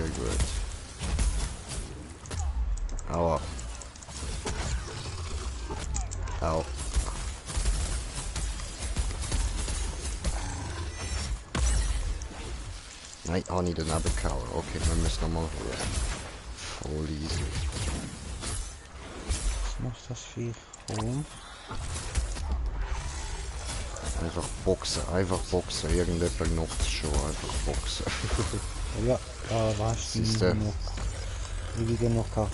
gut. Aua. Au. Nein, habe ich daneben gehauen. Okay, wir müssen nochmal holen. Voll easy. Was macht das Viech? Warum? Einfach boxen. Irgendjemand knockt es schon. Einfach boxen. Ja, weißt du, ewige Knockout.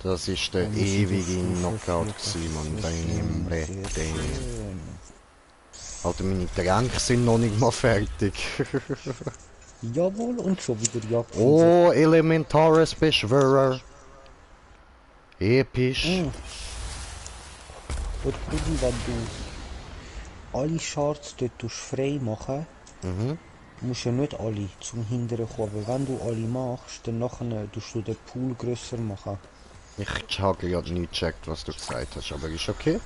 Das ist der ewige Knockout gewesen, man. Alter, meine Tränke sind noch nicht mal fertig. Jawohl, und schon wieder Jagd. Oh, Elementares Beschwörer. Episch. Und Brudi, wenn du alle Shards dort frei machen, musst du ja nicht alle zum Hinteren kommen. Aber wenn du alle machst, dann nachher tust du den Pool grösser machen. Ich habe gerade nicht gecheckt, was du gesagt hast, aber ist okay.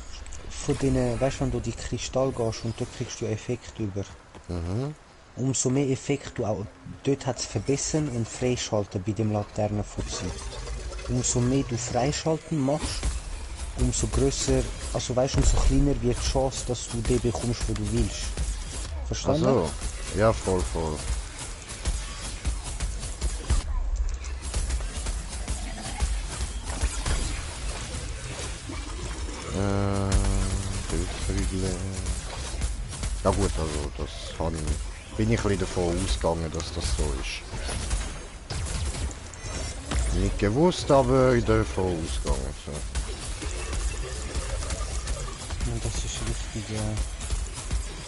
Von denen, weißt du, wenn du die Kristall gehst und dort kriegst du Effekt über. Umso mehr Effekt du auch dort hat es verbessern und freischalten bei dem Laternenfutzi. Umso mehr du freischalten machst, umso grösser, also weißt du, umso kleiner wird die Chance, dass du den bekommst, wo du willst. Verstanden? Ach so. Ja, voll. Ja gut, also das bin ich ein bisschen davon ausgegangen, dass das so ist. Nicht gewusst, aber ich davon ausgegangen. So. Und das ist richtig, ja.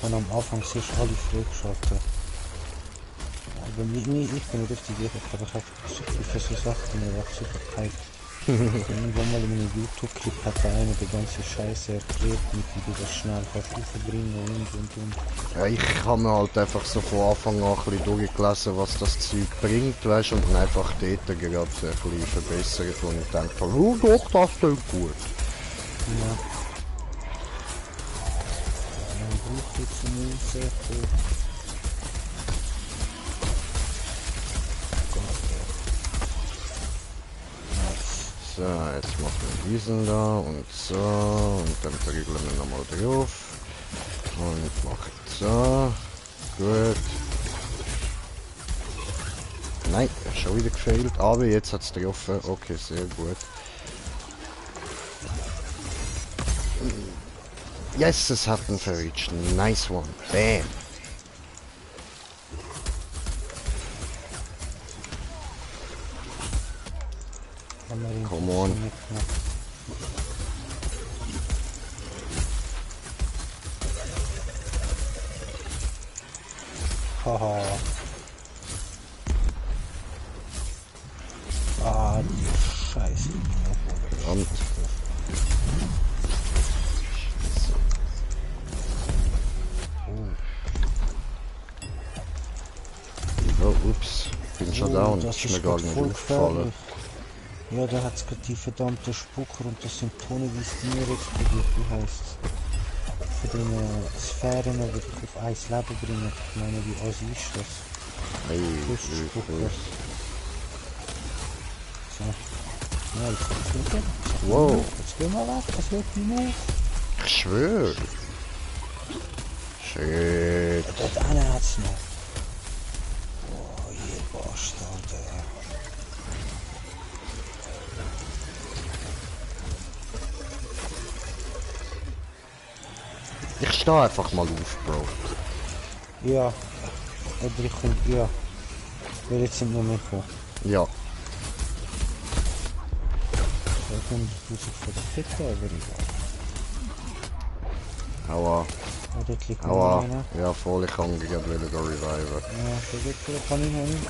Wenn am Anfang siehst du alle freigeschaltet. Aber ich bin richtig glücklich, aber ich habe für so Sachen mir auch super gehypt. Irgendwann mal in einem YouTube-Clip hat da einer die ganze Scheiße erklärt, wie du das schnell kannst aufbringen und. Ja, ich habe mir halt einfach so von Anfang an ein bisschen durchgelesen, was das Zeug bringt, weißt, und dann einfach dort gerade ein bisschen verbessert und ich denke, oh doch, das tut gut. Ja. Man braucht jetzt eine sehr gut. So, jetzt machen wir diesen da und so und dann verriegeln wir nochmal drauf und machen so. Gut. Nein, schon wieder gefehlt, aber jetzt hat es getroffen. Okay, sehr gut. Yes, es hat ihn verritscht. Nice one. Bam. Come on. Haha. Ah, die Scheiße. Und oh, ups. Bin schon down. Das ist mir gar nicht aufgefallen. Ja, da hat es gerade die verdammte Spucker und das Symptome, wie es mir explodiert, wie heisst es? Von den Sphären, die dich auf 1 Leben bringen. Ich meine, wie was ist das? Hey, Spucker. So. Ja, jetzt geht's wieder. wow. Jetzt gehen wir weg, das wird nicht mehr. Ich schwöre. Shit. Dort einer hat's noch. Oh, ihr Bastard, ey. Ich stehe einfach mal auf, Bro. Ja. Oder ich komme, ja. Weil jetzt sind noch mehr gekommen. Ja. 100.000 von der Fette, aber egal. Aua. Oh, dort liegt noch Aua. einer. Ja, voll, ich kann gerade wieder reviven. Ja, da kann ich noch nicht.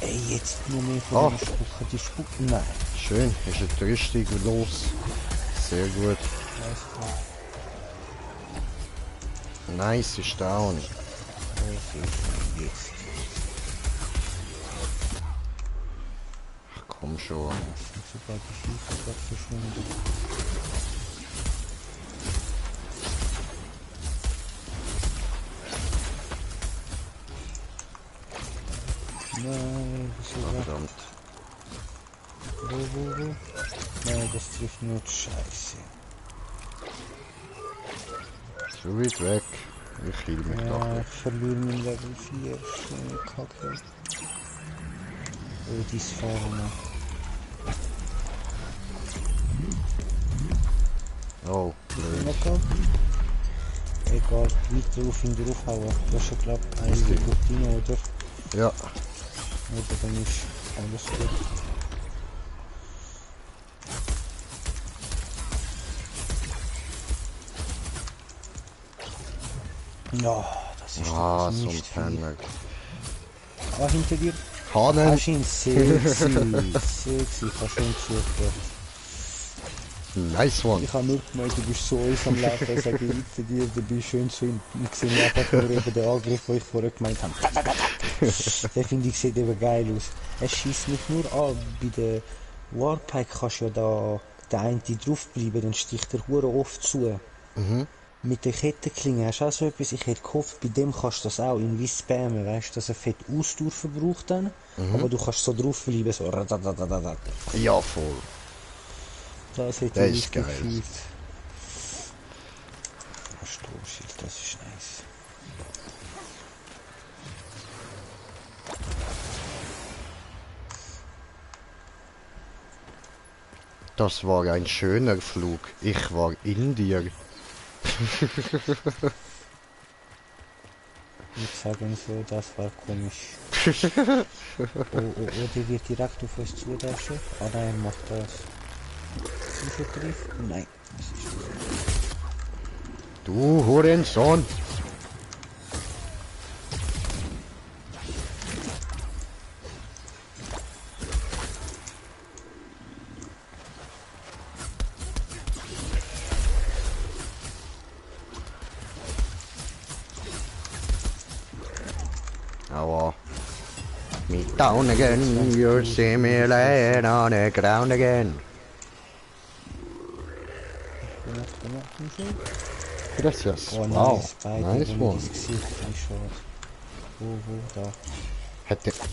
Ey, jetzt noch mehr von den Spucken. Die Spucken, nein. Schön, ist jetzt richtig los. Sehr gut. Alles klar. Nice, ist down. Das ist jetzt. Ach, komm schon. Sobald die Schiefe gerade verschwunden. Nein, das ist Ah, ja... verdammt. Wo? Nein, das trifft nur die Scheiße. So weit weg. Ich heal mich doch Ja, nicht. ich verliere mein Level 4. Schöne Kacke. Oh, die Sphäre noch. Oh, blöd. Okay. Egal, weiter auf ihn draufhauen. Du hast ja glaub eine Okay. Routine, oder? Ja. Oder dann ist alles gut. Ja, das ist Ah, doch so ein nicht viel. Penner. Ah, hinter dir. Hanen! Hast ihn sexy, fast schon zugehört. Nice one! Ich habe nur gemeint, du bist so uns am Laufen, sage ich hinter dir, du bist schön so und ich sehe einfach nur eben den Angriff, den ich vorher gemeint habe. Der finde ich sieht eben geil aus. Es schießt mich nur an, bei der Warpike kannst du ja da der eine draufbleiben, dann sticht der Hure oft zu. Mit der Kettenklinge hast du auch so etwas, ich hätte gehofft, bei dem kannst du das auch irgendwie spammen, weißt du, dass er fett Ausdauer verbraucht dann, aber du kannst so draufbleiben, so radadadadadad. Ja, voll. Das hätte Der ich ist geil. gefühlt. Stoßschild, das ist nice. Das war ein schöner Flug. Ich war in dir. Ich sage so, das war komisch. Oh, der wird direkt auf uns zudaschen. Ah nein, er macht das. Zwischengriff? Nein, das ist nicht. Du Hurensohn! Aua. Me down again, you'll see me laying on the ground again. Gracias. Oh Wow. nice, beide, Nice wo one. mir das Gesicht anschaut. Wo, da.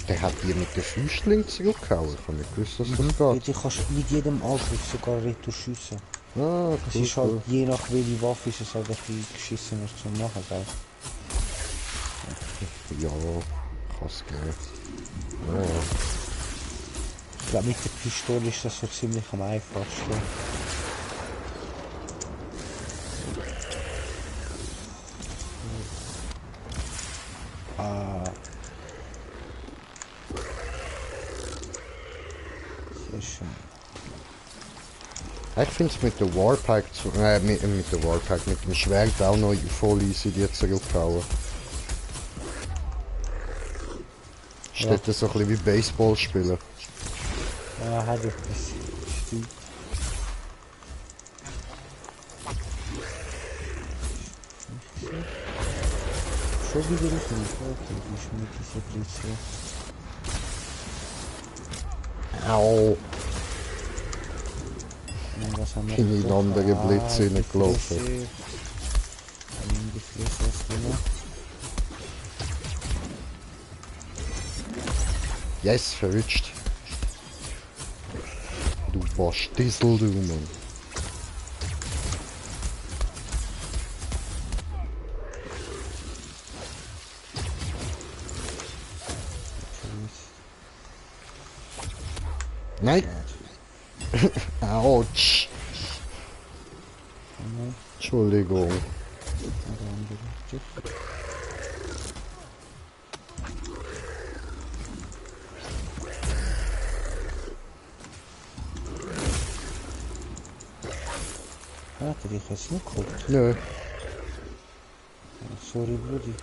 Der hat dir mit den Füßchen zurückgehauen. Ich habe nicht gewusst, dass das Ja, geht. du kannst mit jedem Angriff sogar retour schiessen. Ah, Es cool, ist halt, cool. je nach welche Waffe ist es halt ein bisschen geschissener zum Machen, gell? Ja, kann's gehen. Ja, ja. Ich glaube, mit der Pistole ist das so ziemlich am einfachsten. Ah. Sehr schön. Ich finde es mit der Warpike mit der Warpike, mit dem Schwert auch noch voll easy die zurückhauen. Steht das so ein bisschen wie Baseball spielen. Ja, hat etwas. Stimmt. Schon wieder auf mich, okay, du bist mit dieser Blitze. Au! Und was haben wir In die getroffen? andere Blitze in die reingelaufen. Fresse. In die Fresse hast du noch. Yes, verrutscht. Du Bastissel, du Mann. Nein! Autsch! Entschuldigung. Hat er dich jetzt nicht geguckt? Nö, Sorry, Brudi.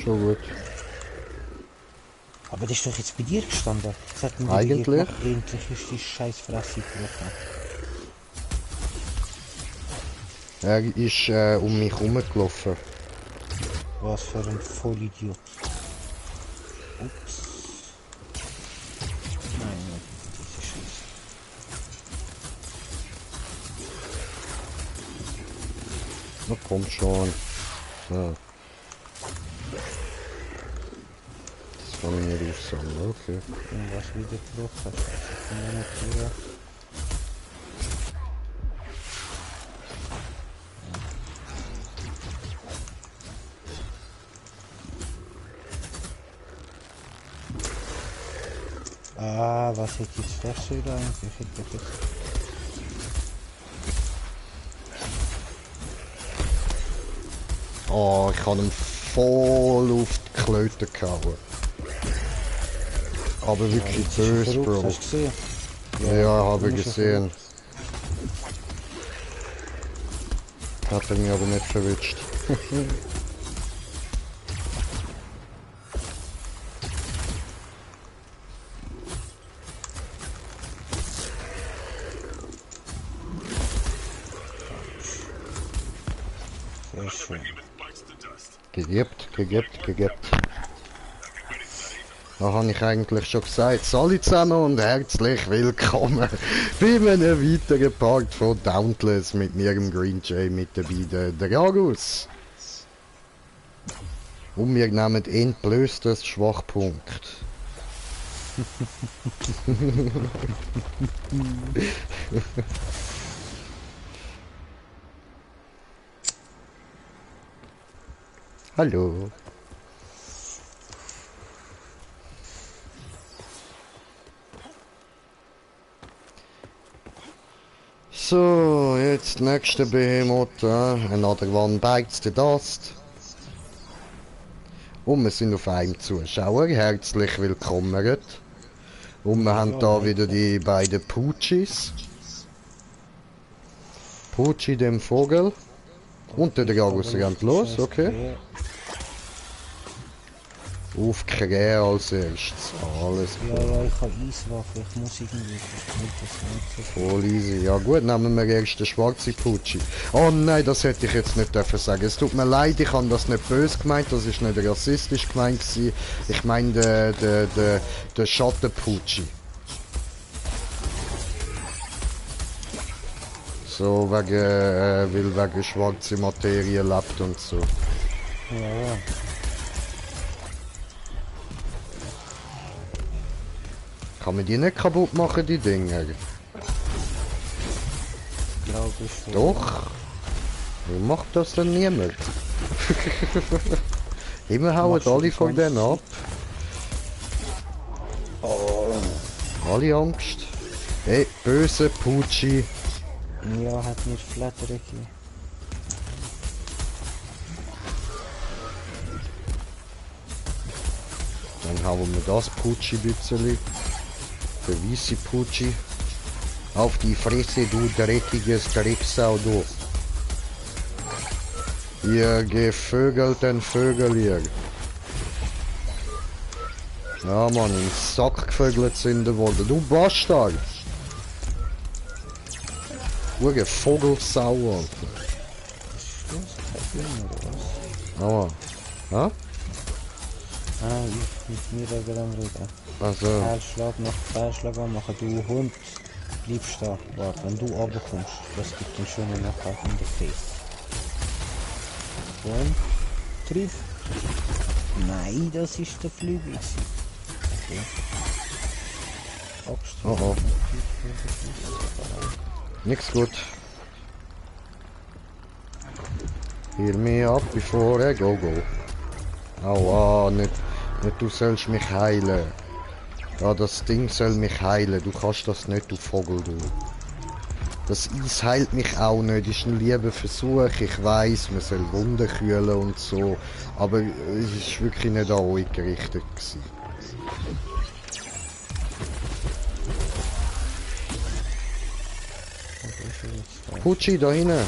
schon gut. Aber der ist doch jetzt bei dir gestanden. Das hat mir Eigentlich. Endlich ist die scheiß Fresse gebrochen. Er ist um mich herumgelaufen. Was für ein Vollidiot. Ups. Nein, diese Scheiße. Na komm schon. So. Das Kann ich nicht aufsammeln, okay. Irgendwas wieder gebraucht hast. Ich kann nicht hören. Ah, was hätte jetzt das wieder eigentlich? Ich hätte jetzt... Oh, ich habe ihn voll auf die Klöte gehauen. Aber wirklich böse, Bro. Hast du gesehen? Ja, habe ich gesehen. Hat er mich aber nicht verwünscht. Sehr schön. Gegebt. Da habe ich eigentlich schon gesagt, alle zusammen und herzlich willkommen bei einem weiteren Part von Dauntless mit mir, dem Green Jay, mit dabei der Dragus. Und wir nehmen entblößtes Schwachpunkt. Hallo. So, jetzt nächste Behemoth. Another one bites the dust. Und wir sind auf einem Zuschauer. Herzlich willkommen. Und wir haben da wieder die beiden Poochies. Poochie, dem Vogel. Und der Dragus rennt los, okay. Auf Krähe als erstes. Alles klar. Ja, ich habe Eiswaffe, ich muss irgendwie, das Voll easy. Ja gut, nehmen wir erst den schwarzen Pucci. Oh nein, das hätte ich jetzt nicht dürfen sagen. Es tut mir leid, ich habe das nicht böse gemeint, das ist nicht rassistisch gemeint gewesen. Ich meine der Schattenpucci. So weil wegen schwarze Materie lebt und so. Ja. Kann man die nicht kaputt machen, die Dinger? Glaube ich schon. Doch. Warum macht das denn niemand? Immer hauen alle von denen ab. Oh. Alle Angst. Hey, böse Pucci. Ja, hat mir flatterig. Dann haben wir das Pucci-Bützeli. Der weiße Pucci. Auf die Fresse, du dreckiges Drecksau, du. Ihr gevögelten Vögel, ihr. Ja, Mann, im Sack gevögelt sind worden. Du Bastard! Du Vogelsau, Alter. Aua. Ha? Ah, ich mit mir da am Reden. Also, Pfeilschlag nach Pfeilschlag machen, du Hund. Bleibst da, warte, wenn du runterkommst, das gibt einen schönen Nachhalt in der Face. Und, triff. Nein, das ist der Flügel. Okay. Axt. oh oh. Nix gut. Heal me up before I go. Aua, nicht du sollst mich heilen. Ja, das Ding soll mich heilen. Du kannst das nicht, du Vogel, du. Das Eis heilt mich auch nicht. Das ist ein lieber Versuch. Ich weiss, man soll Wunden kühlen und so. Aber es ist wirklich nicht an euch gerichtet gewesen. Pucci, da hinten.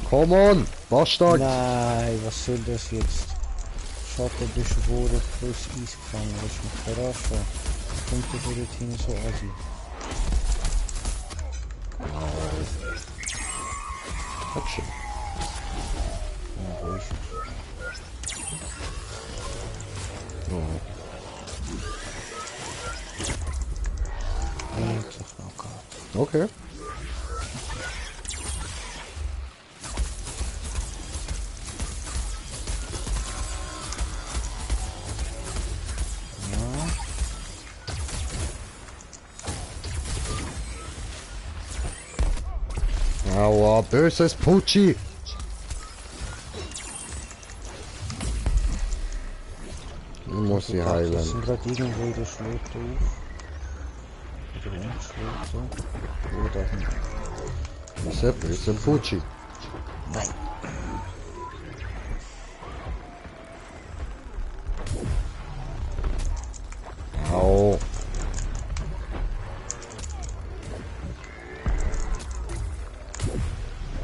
Come on, Bastard. Nein, was soll das jetzt? Schattenbeschworen plus Eis gefangen, das ist mich verraschen. Kommt der dort hin so assi? Hat schon. Ja, wo ist er? Endlich noch gehabt. Okay. Aua, böses Putschi. Ich muss sie Wir heilen. sind gerade irgendwo in der Schlote auf. Oder Umschlote. Oder hinten. Das ist ein böser Putschi. Nein. Au.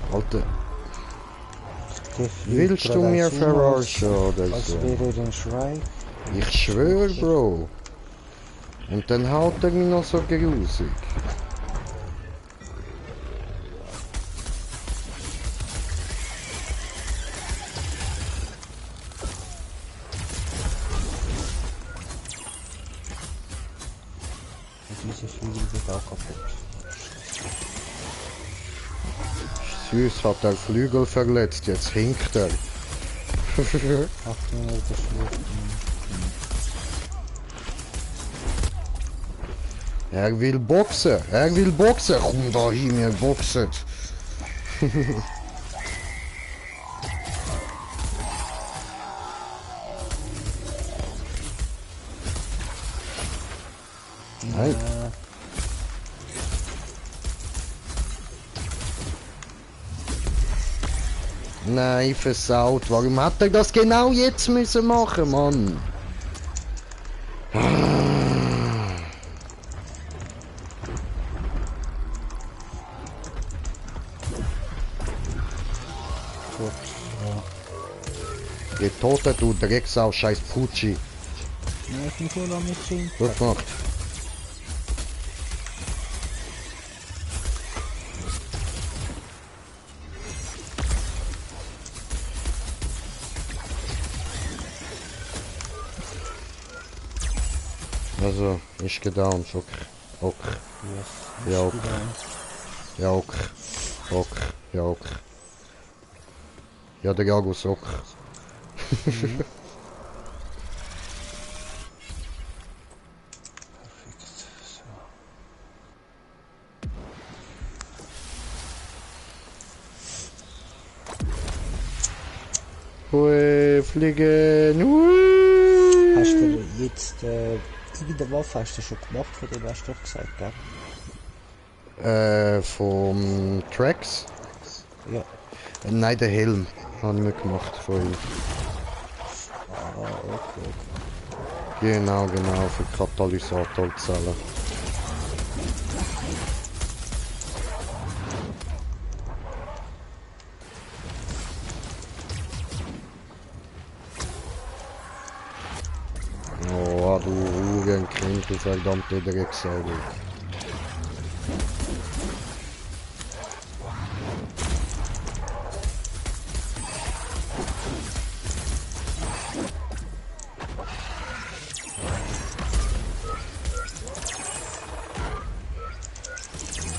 Alter, Der fliegt willst du gerade mir eins um, verarschen oder als so? wäre er ein Schrei. Ich schwör, Bro. Und dann haut er mich noch so grusig. Und diese Flügel wird auch kaputt. Süß hat er Flügel verletzt, jetzt hinkt er. Achtung, der Schlote. Er will boxen, Komm da hin, wir boxen. Nein. Nein, versaut. Warum hat er das genau jetzt müssen machen, Mann? Gut, ja. Geh Tote, du Drecksau, scheiß Putschi. Nein, ich bin schon lange nicht sehen. Gut gemacht. Also, ich gedown, okay. Okay. Yes. Ja, Ist okay. wieder Ja, okay. Okay. Ja, okay. Ja, der Jagus, okay. perfekt. So. Hui, fliegen. Hui. Hast du jetzt irgendeine Waffe hast du schon gemacht, von dem hast du doch gesagt, gell? Vom Tracks? Ja. Nein, der Helm habe ich mir gemacht von ihm. Ah, okay. Genau, für Katalysatorzellen. Oh, du Hurenkind, du verdammte Drecksau.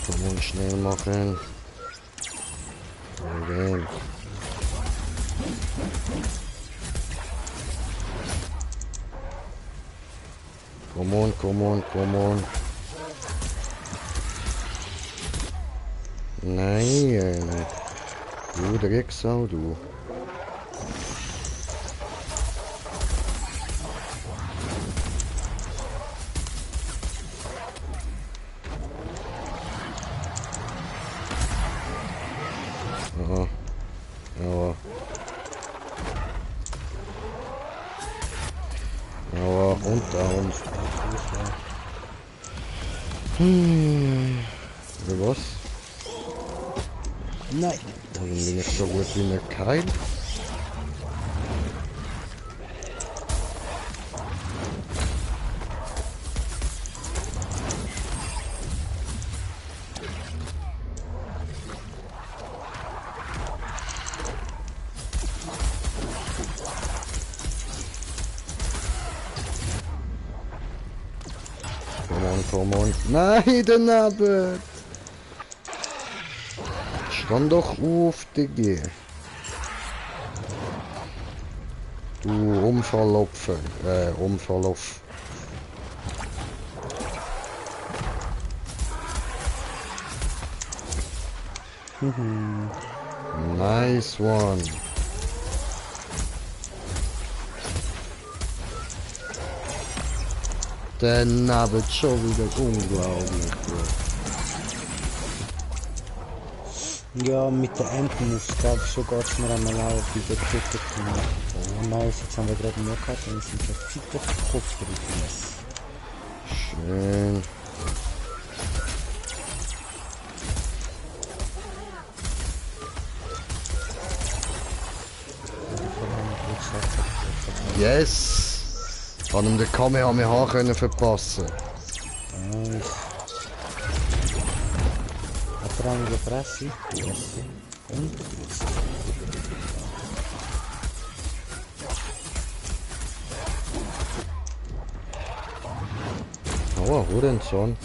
Komm on, schnell machen. Okay. Come on. Nein, du Drecksau, du. Aha. Aua. Aua, und down. Für was? Nein. Warum bin ich so gut wie ein Keil? Come on. Nein, daneben! Stand doch auf, Diggi. Du Unfallopfer. Unfalloff. Nice one. Der Nabel schon wieder unglaublich, Bro. Ja, mit den Endmoves, glaube ich, schon geht's mir einmal auch bei den dritten Team. Oh nein, jetzt haben wir gerade mehr gehabt, dann sind wir fit auf den Kopf drücken. Schön. Yes! Ich kann ihm den Kamehameha können verpassen. Nice. Hat er eine Fresse? Yes. Und jetzt. Oh, Hurensohn.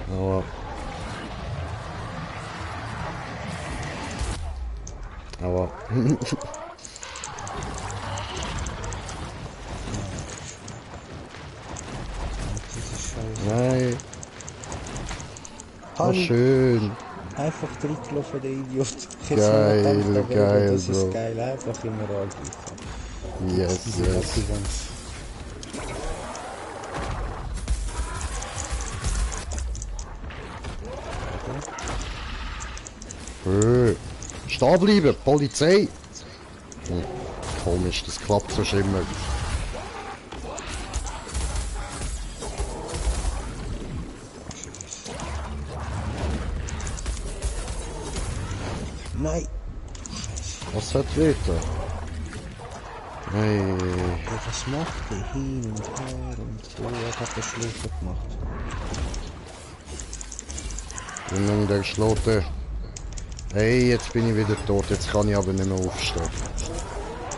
Aber... Aber... Nein. Oh, schön. Einfach zurückgelaufen, der Idiot. Geil, geil, das ist Bro. geil, einfach immer angreifen. Yes, Diese yes. Lucky Ones. Stehen bleiben, Polizei! Komisch, das klappt so immer. Nein! Was hat weiter? Hey, Ja, was macht der hin und her und so? Er hat den Schluss gemacht. Nimm der Schlote. Hey, jetzt bin ich wieder tot, jetzt kann ich aber nicht mehr aufstehen.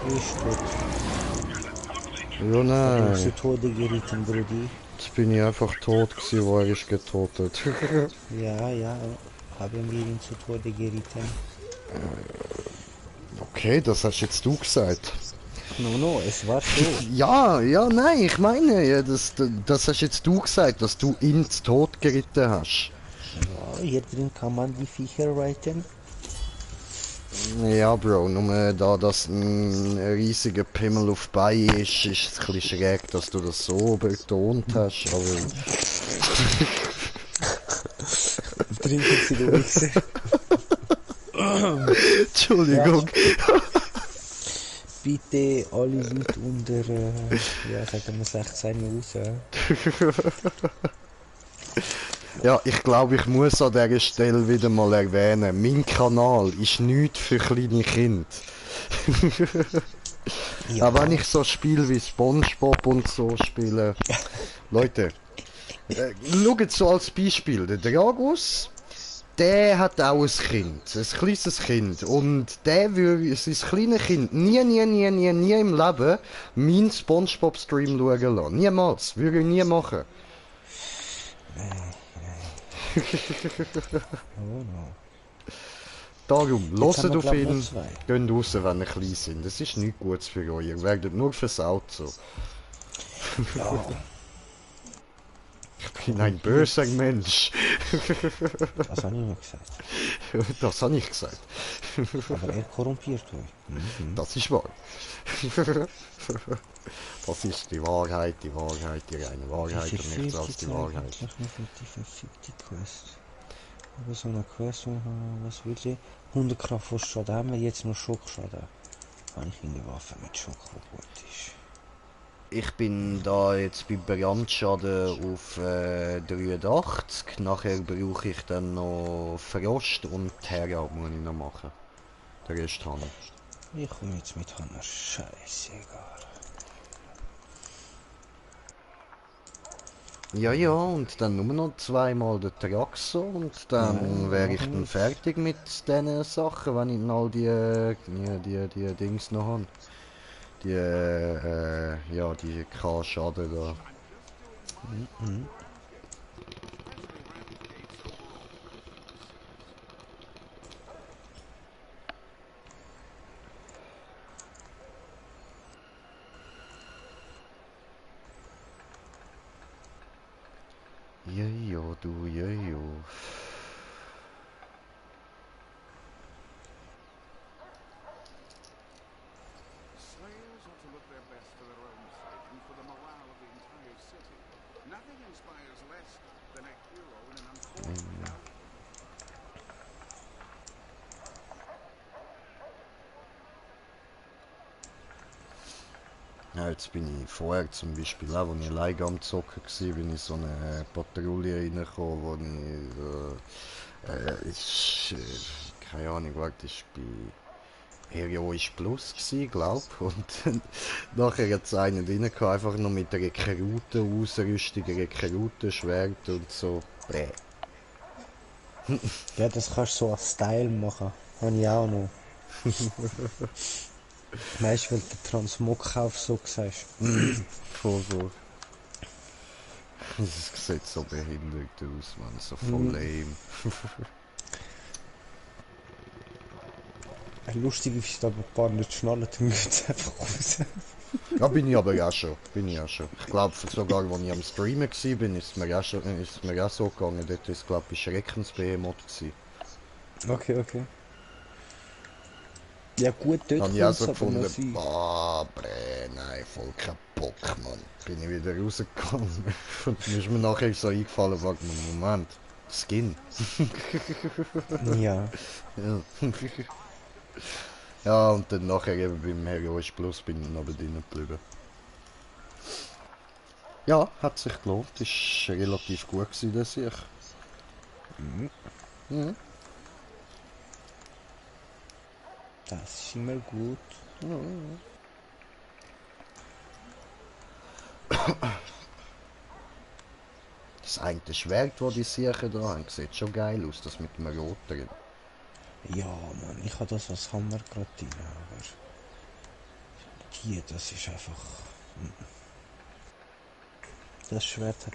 Ist gut. Ja, Du nein. zu Tode geritten, Brudi. Jetzt bin ich einfach tot gewesen, wo er ist getötet. Ja, ja, haben wir ihn zu Tode geritten. Okay, das hast jetzt du gesagt. No, es war so. Ja, ja, nein, ich meine, ja, das hast jetzt du gesagt, dass du ihn zu Tod geritten hast. Ja, hier drin kann man die Viecher reiten. Ja, Bro, nur da das ein riesiger Pimmel auf Bein ist, ist es ein bisschen schräg, dass du das so betont hast, aber... Trinken Sie, du Wichser. Entschuldigung. Bitte alle Leute unter, ja, sagen wir 16 raus. Ja, ich glaube, ich muss an dieser Stelle wieder mal erwähnen, mein Kanal ist nichts für kleine Kinder. Ja. Auch wenn ich so Spiele wie SpongeBob und so spiele. Leute, schaut so als Beispiel, der Dragus, der hat auch ein Kind, ein kleines Kind. Und der würde sein kleines Kind nie im Leben meinen SpongeBob-Stream schauen lassen. Niemals, würde ich nie machen. Oh no. Darum, Jetzt hört haben wir, auf glaub, ihn, noch zwei. geht raus, wenn ihr klein sind. Das ist nichts Gutes für euch, ihr werdet nur versaut so. Ja, Ich bin ein böser Mensch. das habe ich nicht gesagt. Das habe ich gesagt. Aber er korrumpiert euch. Das ist wahr. Das ist die Wahrheit, die reine Wahrheit Wie und viel nichts fehlt als jetzt die Wahrheit. eigentlich noch mit die verfickte Quest? Aber so eine Quest, was will ich? 100 Kraftwurstschaden haben wir, jetzt noch Schockschaden. Habe ich eine Waffe mit Schock, die gut ist. Ich bin da jetzt bei Brandschaden auf 83. Nachher brauche ich dann noch Frost und Terra muss ich noch machen. Der Rest habe ich. Ich komme jetzt mit Hammer, scheißegal. Ja, und dann nur noch zweimal den Traxo und dann Ja, wäre ich machen dann wir. fertig mit diesen Sachen, wenn ich dann all die Dings noch habe. Ja, die K-Schaden da. Jejo, du, jejo. Slayers ought to look their best for their own sake and for the morale of the entire city. Nothing inspires less than a hero in an unfortunate outcome. Ja, jetzt bin ich vorher zum Beispiel auch, als ich alleine am Zocken war, bin ich so eine Patrouille reingekommen, wo keine Ahnung, warte, ich bin Heroisch Plus gsi, glaub. Und dann, nachher hat es einen drin gehabt, einfach nur mit einer Rekruten-Ausrüstung, Rekrutenschwert und so. Bäh. Ja, das kannst du so als Style machen. Habe ich auch noch. Weißt du, weil der Transmog-Kauf so sagst. Voll. Das sieht so behindert aus, man. So voll lame. Lustig ist aber ein paar nicht schnallen, dann geht es einfach raus. Ja, bin ich aber auch schon. Ich glaube sogar, als ich am Streamen war, ist es mir auch so gegangen. Dort war es, glaube ich, Schreckensbehemoth gewesen. Okay. Ja gut, dort Habe kommt ich auch es so aber noch gefunden, sein. boah, nein, voll kein Bock, Mann. Bin ich wieder rausgegangen. Und mir ist mir nachher so eingefallen, warte mal, Moment, Skin. Ja. Ja. Ja, und dann nachher eben beim Heroisch Plus bin ich noch drinnen geblieben. Ja, hat sich gelohnt, ist relativ gut gewesen, das ich. Mhm. Das ist immer gut. Das eine Schwert, das die Siechen da haben, sieht schon geil aus, das mit dem Roten. Ja, Mann, ich habe das als Hammer gerade drin, aber das ist einfach... Das Schwert hat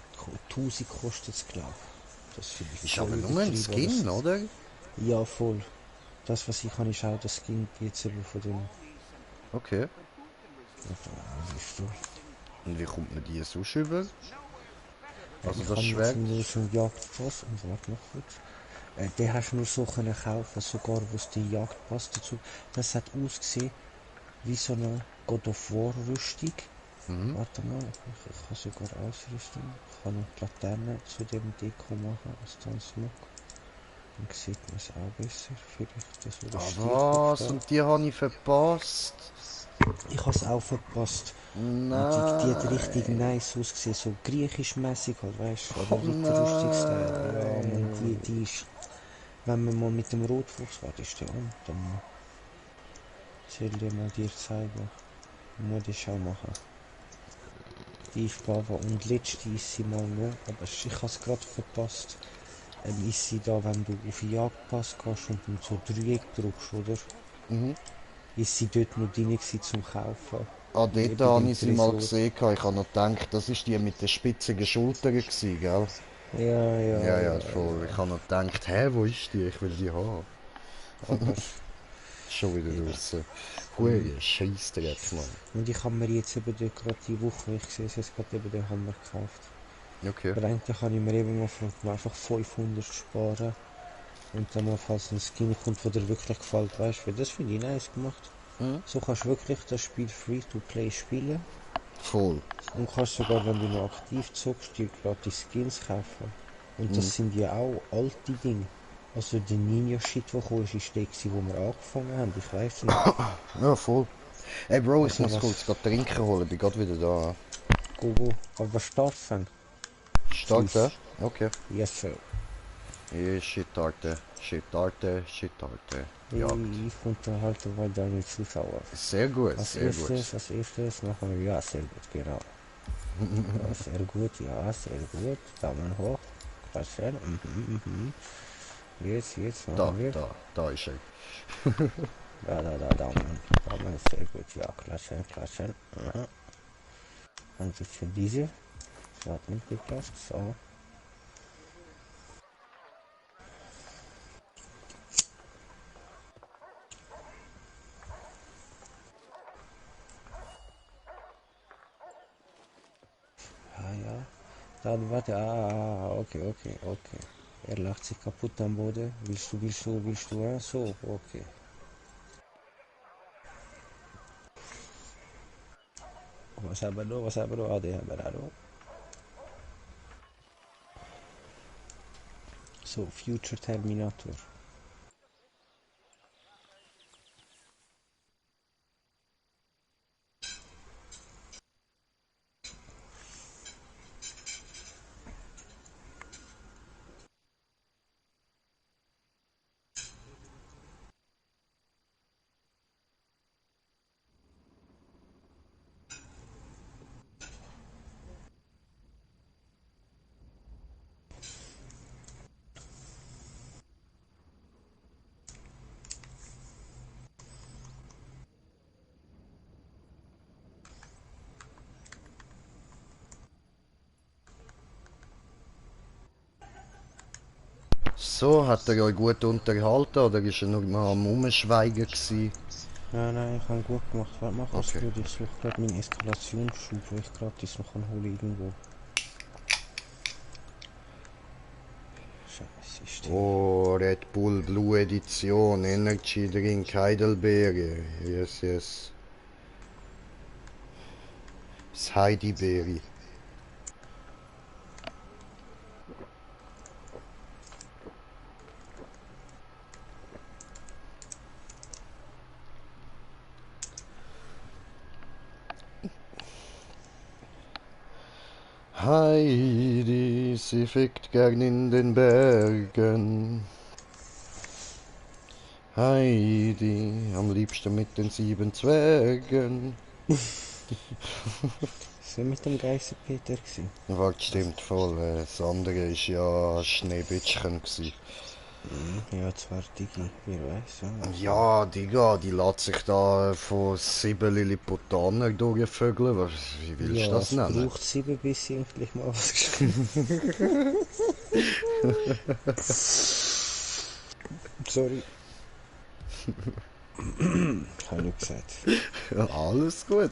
1000 gekostet, glaube ich. Das finde ich Ist voll aber nur ein übertrieben. Skin, oder? Ja, voll. Das, was ich habe, ist auch das Skin jetzt eben von dem... Okay. Siehst du? Und wie kommt man die sonst über? Also Ich das habe jetzt Schwert? nur so einen Jagdpass, und warte noch kurz. Den hast du nur so können kaufen, sogar wo es den Jagdpass dazu... Das hat ausgesehen wie so eine God of War Rüstung. Warte mal, ich kann sogar ausrüsten. Ich kann noch die Laterne zu dem Deko machen, als Tanzmuck. Dann sieht man es auch besser. Vielleicht das, wo der Ah Stier drauf was? steht. Und die habe ich verpasst? Ich habe es auch verpasst. Und die hat richtig Nein. nice ausgesehen, so griechisch-mäßig halt, weißt du, Oh oder Ritterrüstungsteil. Ja, man, nein. die ist, wenn man mal mit dem Rotfuchs war, ist der an, dann soll ich mal dir zeigen. Muss ich auch machen. Die ist Bava und letzte ist sie mal noch, aber ich habe es gerade verpasst. Ist sie da, wenn du auf den Jagdpass gehst und dann so Dreieck drückst, oder? Ist sie dort noch drin gewesen zum Kaufen. Ah, Bei dort habe dem ich sie mal Tresor. gesehen. Ich habe noch gedacht, das ist die mit den spitzigen Schultern gewesen, gell? Ja, voll. Ich Ja. habe noch gedacht, hä, wo ist die? Ich will die haben. Aber Schon wieder eben. draussen. Hure Scheissdreck, Mann. Und ich habe mir jetzt eben dort gerade die Woche, ich sehe es jetzt gerade eben, den Hammer gekauft. Okay. Aber eigentlich habe ich mir eben mal vor, einfach 500 sparen. Und dann mal, falls ein Skin kommt, der dir wirklich gefällt, weißt du, das finde ich nice gemacht. So kannst du wirklich das Spiel Free-to-Play spielen Voll. und kannst sogar, wenn du noch aktiv zockst, dir gratis Skins kaufen. Und das sind ja auch alte Dinge. Also der Ninja-Shit, der kam, ist der, wo wir angefangen haben, ich weiß nicht. Ja, voll. Ey, Bro, ich Also muss was, kurz grad trinken holen. Bin grad wieder da. Gogo, aber starten. Starten? Okay. Yes, sir. Ja, Shit-Tarte. Jagd. Ich unterhalte mal deine Zuschauer. Sehr gut, Als sehr gut. erstes machen wir, ja, sehr gut, genau. Ja, sehr gut, ja, sehr gut. Daumen hoch. Klasse. Jetzt Da, machen wir. da ist er. Daumen. Daumen, sehr gut, ja, klasse. Aha. Ein bisschen diese. So hat nicht gepasst. So. Ja. Warte. Okay. Er lacht sich kaputt am Boden. Willst du? So, okay. Was haben wir noch? Ah, den haben wir auch noch. So, Future Terminator. So, hat er euch gut unterhalten oder ist er nur mal am Umschweigen gewesen? Nein, ich habe gut gemacht. Warte, mach was Okay. gut. Ich suche gerade meinen Eskalationsschuh, wo ich gratis noch holen irgendwo. Scheiße, ist die. Oh, Red Bull Blue Edition, Energy Drink, Heidelbeere. Yes. Das Heidelbeere. Heidi, sie fickt gern in den Bergen. Heidi, am liebsten mit den 7 Zwergen. Das war mit dem Geissenpeter gewesen. Was stimmt voll, das andere war ja Schneebittchen gsi. Ja, zwar Digi, wer weiß. Ja, Digga, die lässt sich da von 7 Lilliputaner durchvögeln. Wie willst du das es nennen? braucht 7, bis sie endlich mal was geschrieben. Sorry. Ich habe nicht gesagt. Ja, alles gut.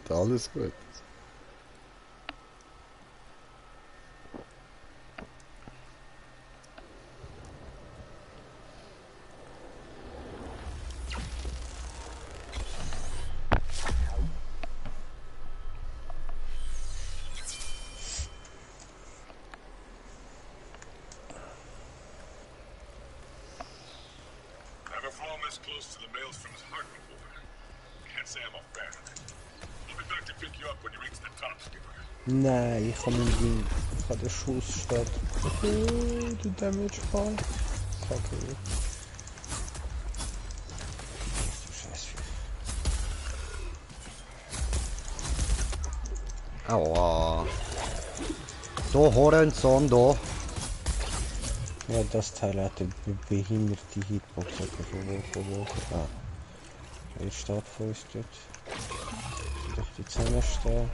Never flown this close to the Maelstrom's heart before. Can't say I'm a fan of it. I'll be back to pick you up when you reach the top, Skipper. Nein, ich habe den Schuss statt. Oh, der Damage-Fall. Kacke. Du Scheißvieh. Aua. Da, Horenson, da. Ja, das Teil hat eine behinderte Hitbox. Von wo? Ah. Er steht vor uns dort. Doch die Zähne stehen.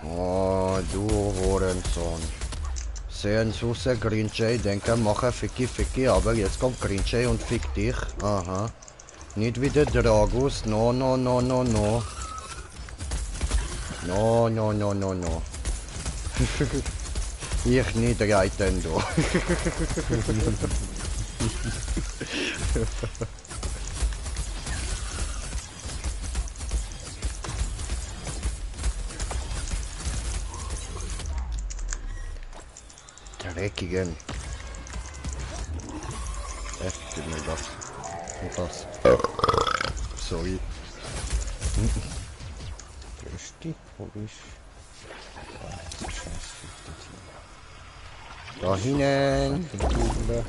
Oh, du Horenson. Sehen Sie aus, Grinchey, denken, machen Ficky, aber jetzt kommt Grinchey und fickt dich. Aha. Nicht wie der Dragus, no. No. Ich nicht reiten da. Dreckigen. Gib mir das. Und das. Sorry. Grüß wo bist du? Scheiße, Da hinten. der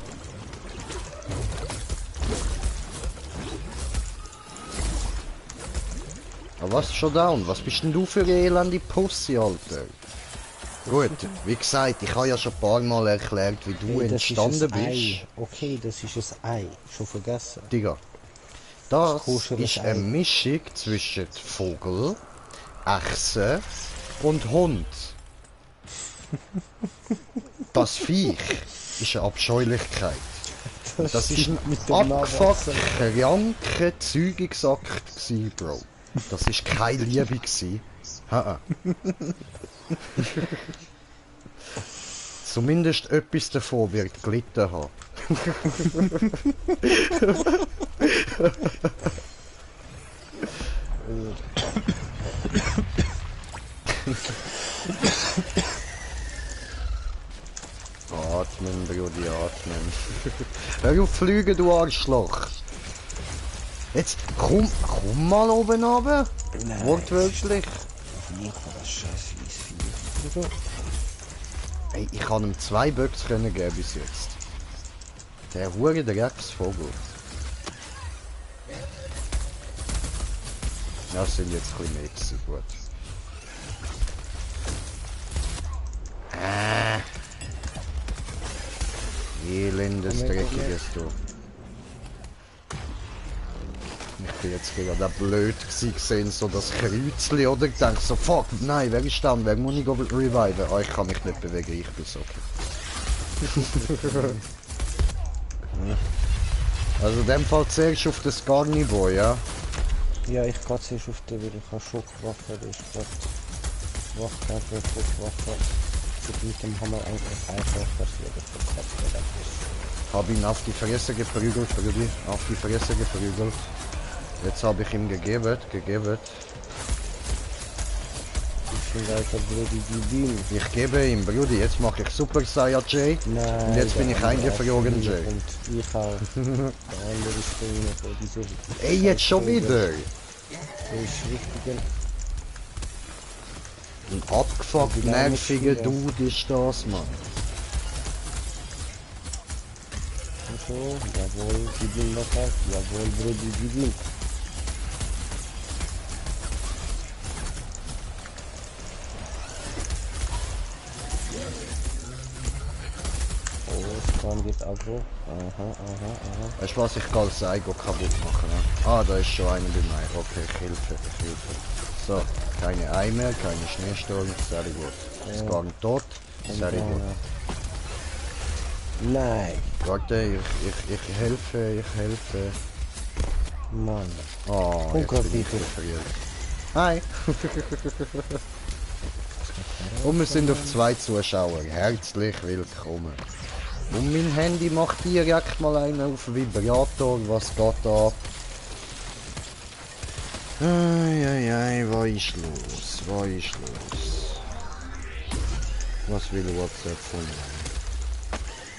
Aber was schon down? Was bist denn du für eine elende Pussy, Alter? Gut, wie gesagt, ich habe ja schon ein paar Mal erklärt, wie du Hey, das ist entstanden ein bist. Ei. Okay, das ist ein Ei. Schon vergessen. Digga. Das Koscheres ist Ei. eine Mischung zwischen Vogel, Echse und Hund. Das Viech ist eine Abscheulichkeit. Das ist ein mit dem abgefuckter, kranker Zeugungsakt gsi, Bro. Das ist keine Liebe gsi. Ha. Zumindest etwas davon wird gelitten haben. Atmen, Brudi, atmen. Hör auf fliegen, du Arschloch. Jetzt, komm mal oben runter. Nein. Wortwörtlich. Nicht das scheiß Wiesvieh. Ey, ich kann ihm 2 Böcks geben bis jetzt. Der hure Drecksvogel. Ja, das sind jetzt ein bisschen mehr gewesen, gut. Elendes, dreckiges du. Ich bin jetzt gerade blöd gesehen, so das Kreuzli, oder? Ich denke so, fuck, nein, wer ist da? Wer muss ich reviven? Ah, ich kann mich nicht bewegen, ich bin so okay. Also in dem Fall zuerst auf das Garniveau, ja? Ja, ich gehe zuerst auf den, weil ich habe Schockwaffe, das ist gerade Wachkämpfer, Schockwaffe. Mit dem Hammer eigentlich einfach, dass wir das verkaufen. Hab ihn auf die Fresse geprügelt, Brudi. Auf die Fresse geprügelt. Jetzt habe ich ihm gegeben. Ich bin weiter Brudi Gibin. Ich gebe ihm, Brudi. Jetzt mache ich Super Saiyajin. Nein. Und jetzt bin ich eingefroren, Jay. Und ich auch. Der andere ist von dieser... Ey, jetzt schon wieder. Der ist richtig. Ein abgefuckt nerviger Dude ist das, Mann. So, jawohl, gib ihm noch was. Jawohl, Brudi, gib ihm. Oh, Scan wird Agro. Aha. Weißt du was, ich kann Saigo kaputt machen. Ne? Ah, da ist schon einer bei mir. Okay, ich helfe. So, keine Eimer, keine Schneesturm, sehr gut. Ist gar nicht tot, sehr gut. Nein, Warte, ich helfe. Mann. Oh, jetzt bin ich gefriert. Hi! Und wir sind auf 2 Zuschauer. Herzlich willkommen. Und mein Handy macht direkt mal einen auf Vibrator. Was geht ab? Ei, was ist los? Was will WhatsApp von mir?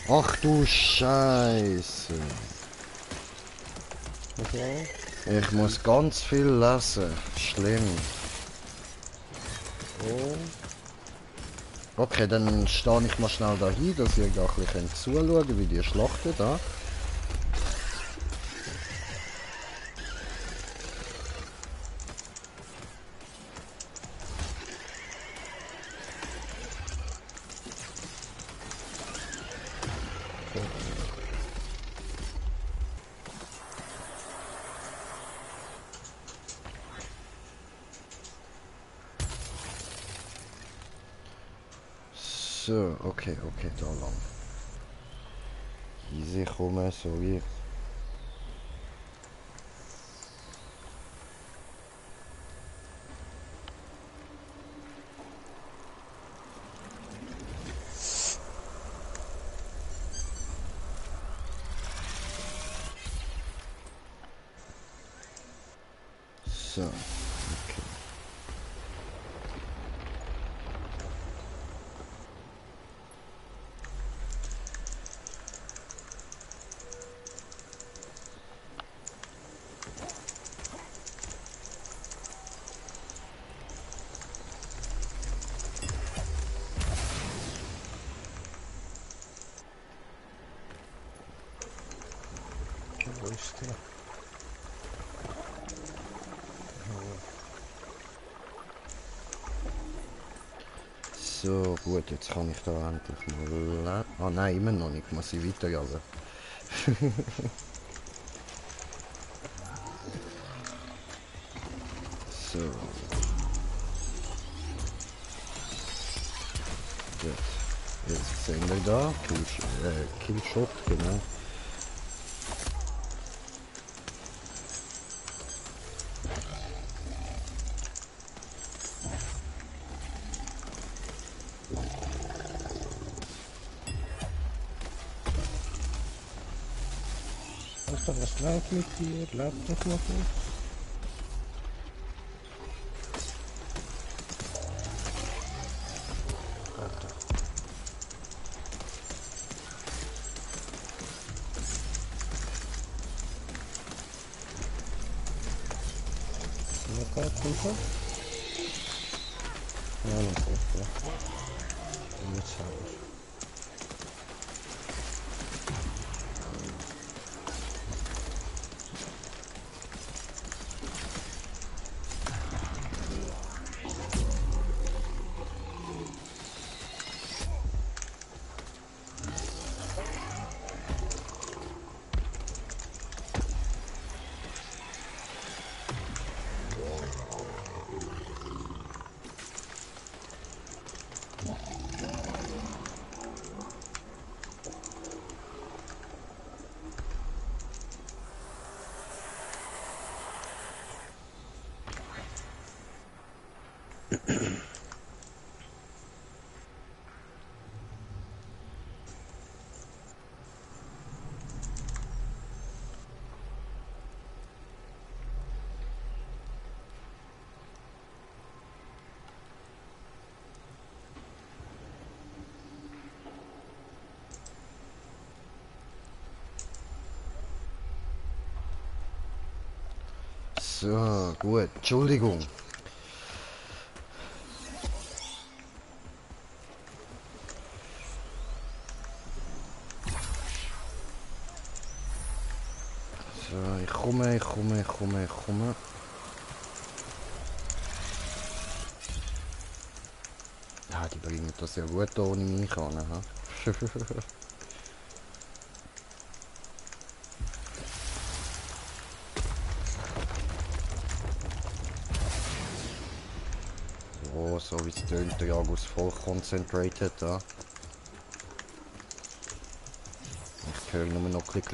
Ach du Scheiße. Okay. Ich muss ganz viel lesen. Schlimm. Oh. Okay, dann stehe ich mal schnell da hin, dass ihr da ein bisschen zuschauen könnt, wie die schlachten da. So, okay, da lang. Easy kommen, sorry. So, okay. Wo ist der? So, gut, jetzt kann ich da endlich mal... Ah nein, immer noch nicht, muss ich weiterjagen. So. Gut. Jetzt sehen wir da, Killshot, genau. Tochter, was läuft mit dir? Läuft doch noch nicht. Runter. Ja, noch gut, ja. Und jetzt haben wir. So, gut. Entschuldigung. So, ich komme. Ja, die bringen das ja gut ohne mich an. Ha? So wie es tönt, der Jagus voll concentrated da. Ich höre nur noch klick.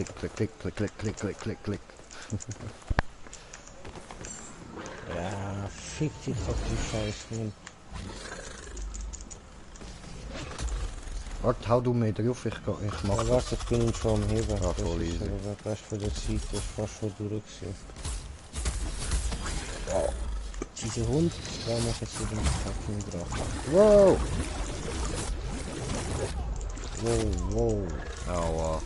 Ja, fick dich auf die Scheiße. Warte, hau du mir drauf, ich mach Ja, das. warte, ich bin schon am Heben. Ah, voll easy. Weißt du, für die Zeit, das war schon durch. Dieser Hund, der macht jetzt wieder einen fucking Drachen. Wow! Wow. Aua.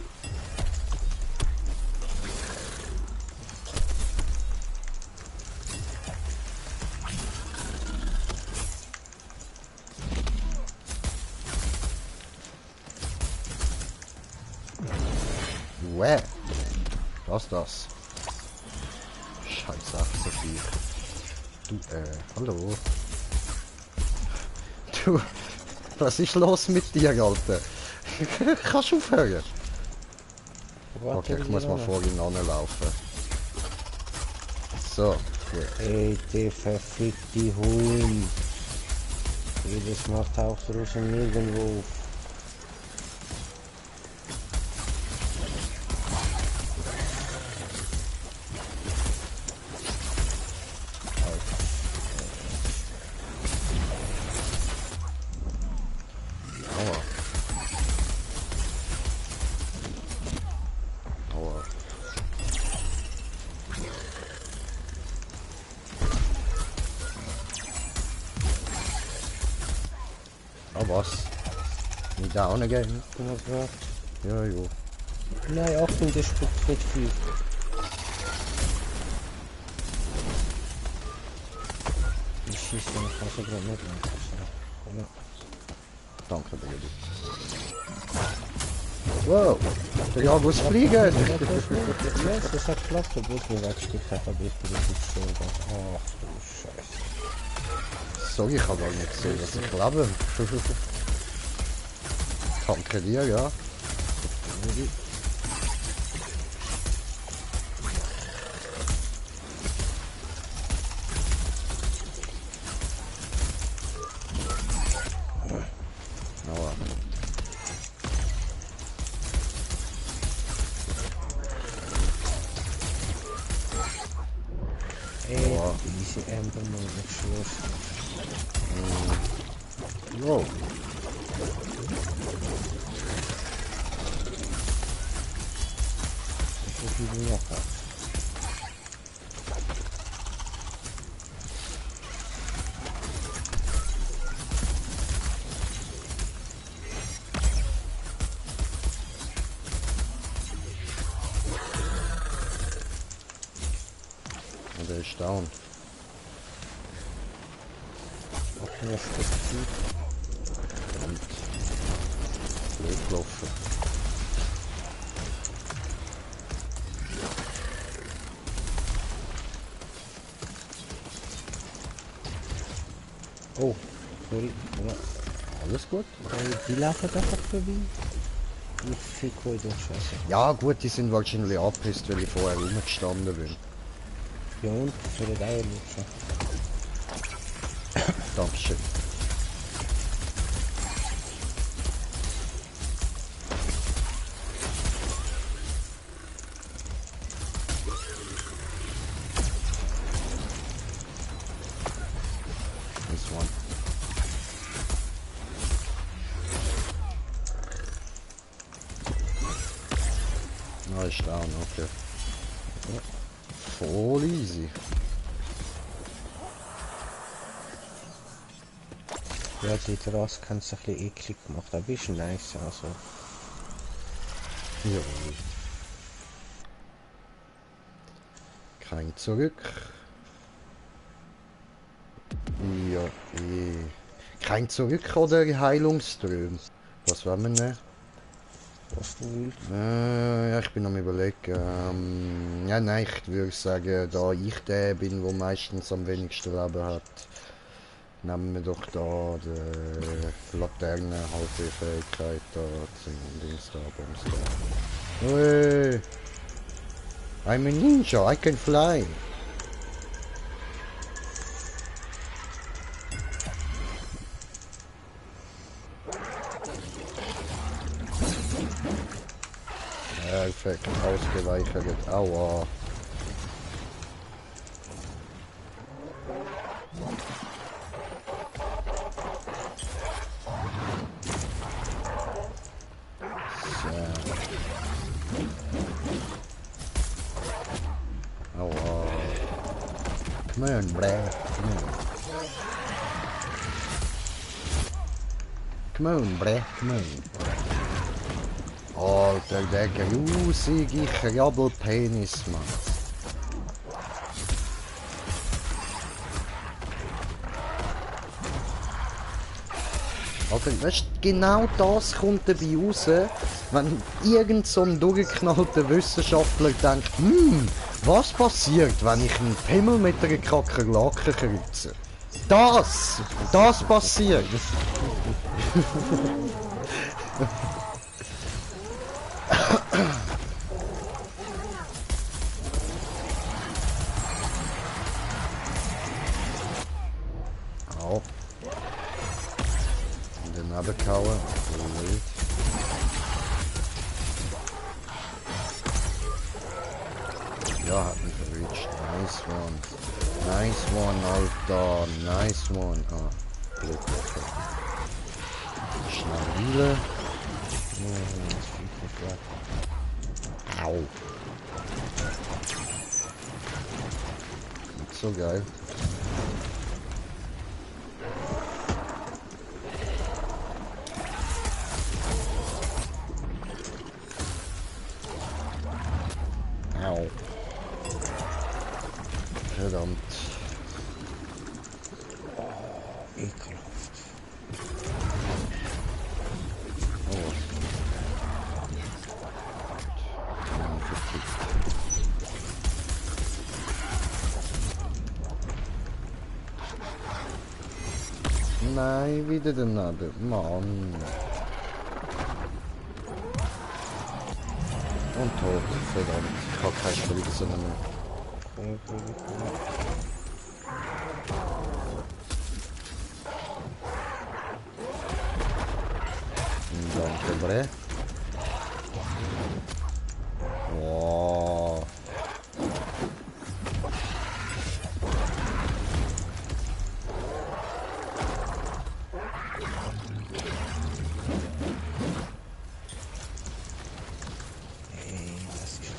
Uäh. Das. Scheiße, so viel. Du, hallo. Du, was ist los mit dir, Alter? Kannst du aufhören? Okay, ich muss mal vor ihm anlaufen. So, gut. Ey, der verfickte Hund. Jedes Mal taucht er aus dem Nirgendwo auf. Was? Nicht down again? Ja, jo. Nein, Achtung, der spuckt nicht viel. Ich schieße, ich kann so gerade nicht lang. Ja. Danke, Baby. Wow! Der Jagus fliegen! Ja, das hat geklappt, obwohl ich mir weggesteckt habe, aber ich bin nicht gestorben. Ach du Scheiße. Sorry, ich habe gar nicht gesehen, dass ich lebe. Danke dir, ja. Ey, diese Ember Mode, ich schwör's. Wow. so viel machen. Und der ist down. Okay, das ist gut. Und blöd gelaufen. Oh, sorry. Ja. Alles gut? Die laufen einfach vorbei. Ich fick euch doch scheiße. Ja gut, die sind wahrscheinlich abgepisst, weil ich vorher rumgestanden bin. Ja und? Sollen Eier lutschen? Dankeschön. This one. Ah, ist down, okay. Ja. Voll easy. Ja, die Terrasse kann es ein bisschen eklig gemacht, aber ist nice, also. Ja. Kein zurück. Ja, kein zurück oder Heilungsström. Was wollen wir nehmen? Was du willst. Ja, ich bin am überlegen. Ja, nein, ich würde sagen, da ich der bin, der meistens am wenigsten Leben hat, nehmen wir doch da die Laterne, Halbfähigkeit, da zum Dings da, Bums da. Hey, I'm a ninja, I can fly. Perfekt, ausgeweichert. Aua. So. Aua. Come on, bruh. Come on. Come on, bruh. Come on. Alter, der grusige Krabbelpenis, Mann. Alter, weißt du, genau das kommt dabei raus, wenn irgend so ein durchgeknallter Wissenschaftler denkt, was passiert, wenn ich einen Pimmel mit einer Kakerlake kreuze? Das passiert. Au. Und den Abekauen. Wild. Ja, hat mich verwünscht. Nice one. Nice one, Alter. Nice one. Ah, Glück. Okay. Schnell Wiele. Au. Nicht so geil. Au. Verdammt. Ekelhaft. Oh. Nein, wieder daneben. Mann. Und tot. Verdammt. Ich habe keine Spritze mehr. Danke, Bre. Wow. Ey, das ist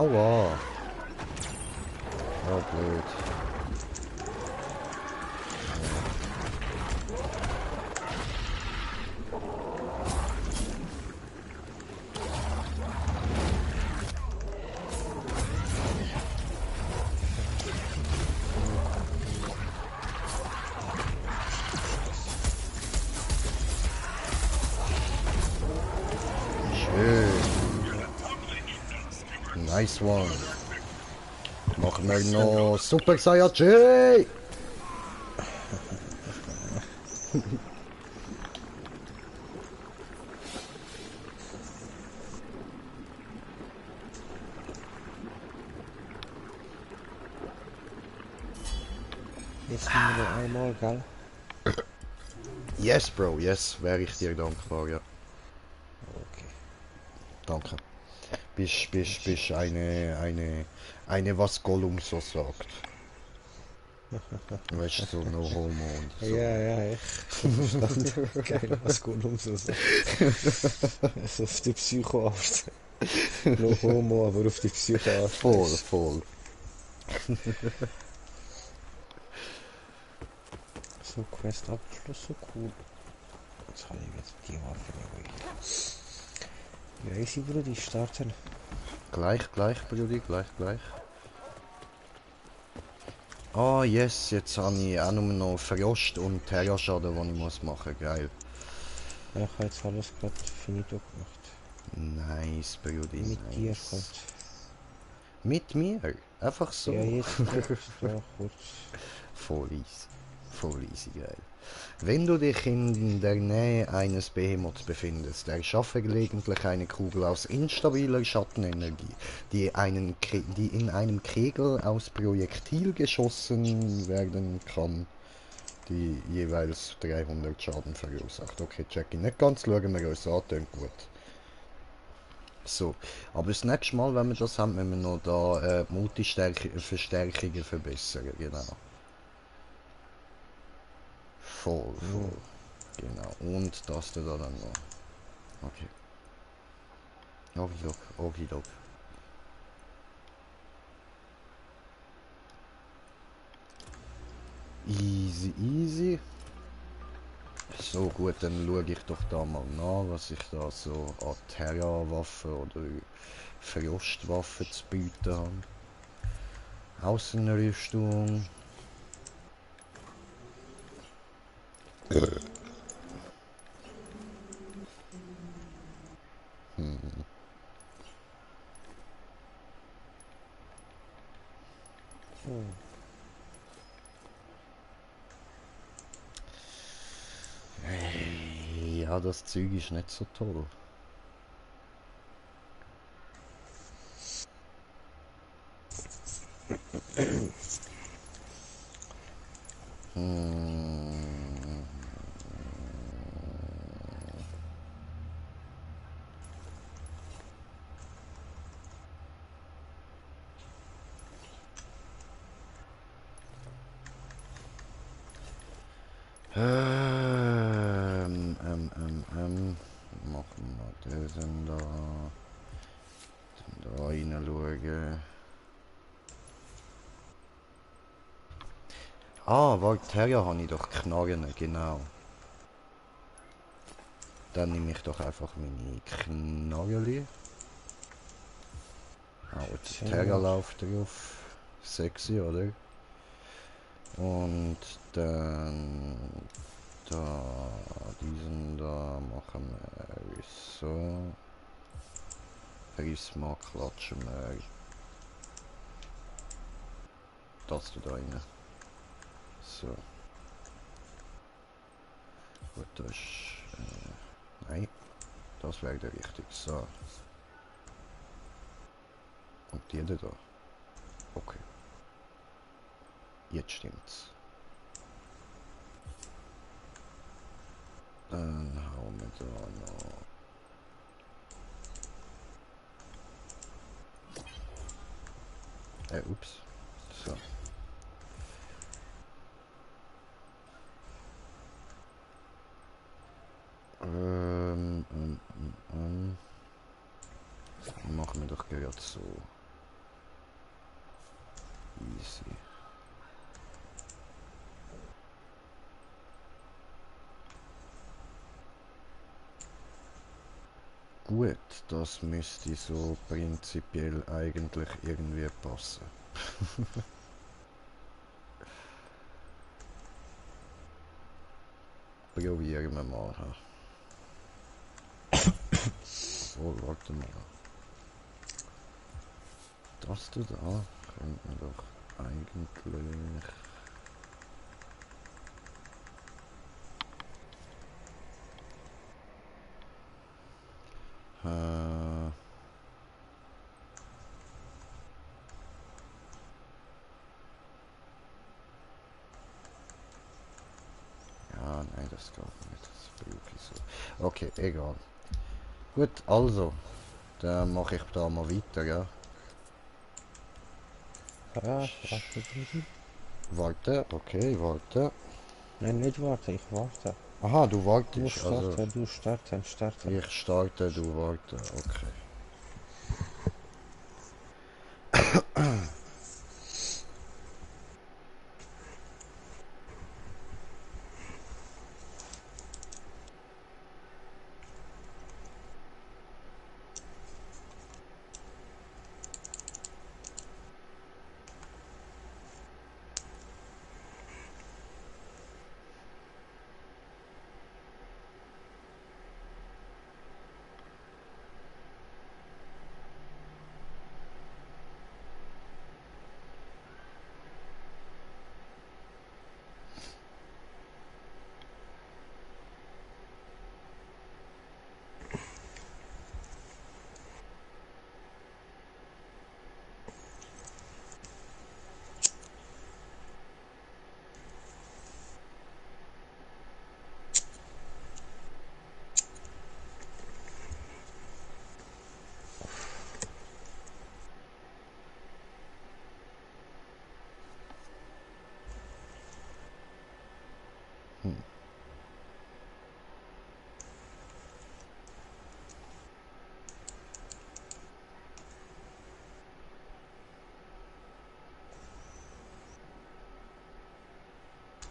Aua. Oh, blöd. Schön. Nice one. Machen wir noch Super Saiyajin! Jetzt nur noch einmal, gell? Yes, Bro, yes, wäre ich dir dankbar, ja. Okay. Danke. Bist eine, was Gollum so sagt. Weißt du, so no homo und so. Ja, ich verstanden. Geil, was Gollum so sagt. Also auf die Psychoart. No homo, aber auf die Psychoart. Voll. So, Quest abgeschlossen, cool. Jetzt kann ich jetzt die Waffe nicht. Ja, easy, Bruder, starten. Gleich, Brudi, gleich. Ah, yes, jetzt habe ich auch nur noch Verrost und Terraschaden, den ich muss machen. Geil. Ja, ich habe jetzt alles gerade finito gemacht. Nice, Brudi, Mit dir nice. halt. Mit mir? Einfach so? Ja, jetzt da kurz. Voll easy, geil. Wenn du dich in der Nähe eines Behemoths befindest, erschaffe gelegentlich eine Kugel aus instabiler Schattenenergie, die in einem Kegel aus Projektil geschossen werden kann, die jeweils 300 Schaden verursacht. Okay, check ich nicht ganz, schauen wir uns an, klingt gut. So, aber das nächste Mal, wenn wir das haben, müssen wir noch da Multiverstärkungen verbessern, genau. Voll. Genau. Und das da dann noch. Okay. Okidok. Easy. So gut, dann schaue ich doch da mal nach, was ich da so an Terra-Waffen oder Frostwaffen zu bieten habe. Außenrüstung. Ja, das Zeug ist nicht so toll. Machen wir diesen da. Dann da reinschauen. Ah, warte, Terra habe ich doch Knarren, genau. Dann nehme ich doch einfach meine Knarren. Ah, jetzt Terra läuft drauf. Sexy, oder? Und dann da, diesen da machen wir so. Prisma klatschen wir das da rein. So. Gut, das ist... nein, das wäre der richtig. So. Und die da. Okay. Jetzt stimmt's. Dann hauen wir da noch... ups. So. Machen wir doch gerade so. easy. Gut, das müsste so prinzipiell eigentlich irgendwie passen. Probieren wir mal. Oh, warte mal. Das da könnte man doch eigentlich... Ja, nein, das geht nicht. Das brauche ich so. Okay, egal. Gut, also. Dann mache ich da mal weiter, ja. Ja, warte bitte. Warte, okay, warte. Nein, nicht warte, ich warte. Aha, du Du wartest, also starten, du starten. ich starte, du warte, okay.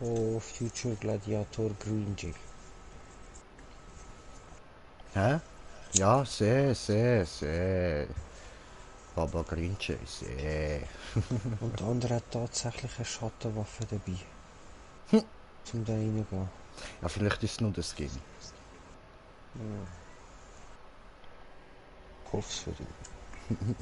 Oh, Future Gladiator Green Jail. Hä? Ja, sehr. Baba Grinche, sehr. Und der andere hat tatsächlich eine Schattenwaffe dabei. Zum da reingehen. Ja, vielleicht ist es nur der Skin. Ich hoffe es für ihn.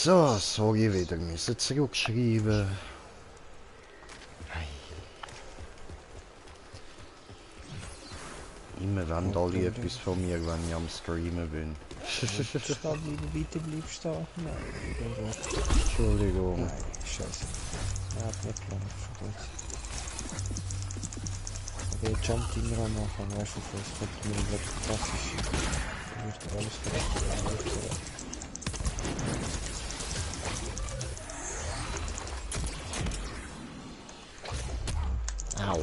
So, sorry wieder, müssen zurückschreiben. Hey. Immer wollen alle etwas von mir, wenn ich am Streamen bin. Bitte bleib stehen. Nein, Entschuldigung. nein, scheiße. Er hat nicht gelangt. Aber er jumpt immer am Anfang, weißt du, es kommt mir wirklich klassisch. Du wirst alles verrechnet. Au.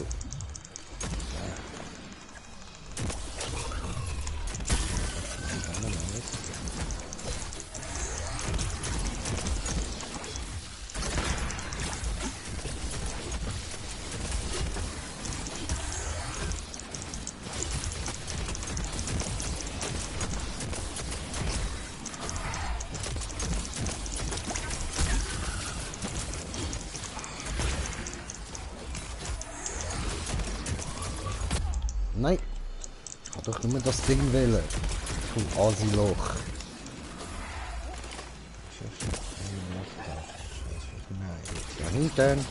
Nein, ich kann doch nur das Ding wählen. Du Asiloch. Ja, hinten.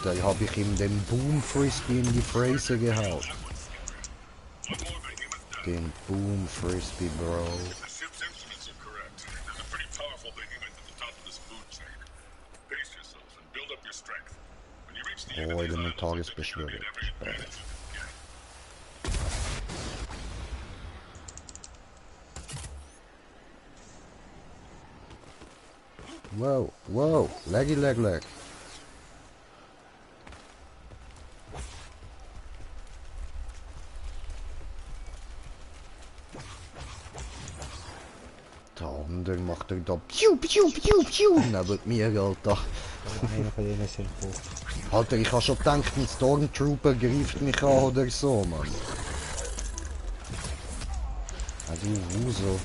Alter, habe ich ihm den Boom-Frisbee in die Fresse gehauen. Den Boom-Frisbee, Bro. The ship's instruments are correct. There's a pretty powerful behemoth at the top of this food chain. Pace yourself and build up your strength. When you reach the end of Oh, these den islands, you'll Tagesbeschwörung. get every advantage you can get. Wow, wow, laggy lag lag. Der andere macht er da piu piu piu piu neben mir, Alter. Einer von denen ist hoch. Alter, ich hab schon gedacht, ein Stormtrooper greift mich an oder so, Mann. Ah, du Huso.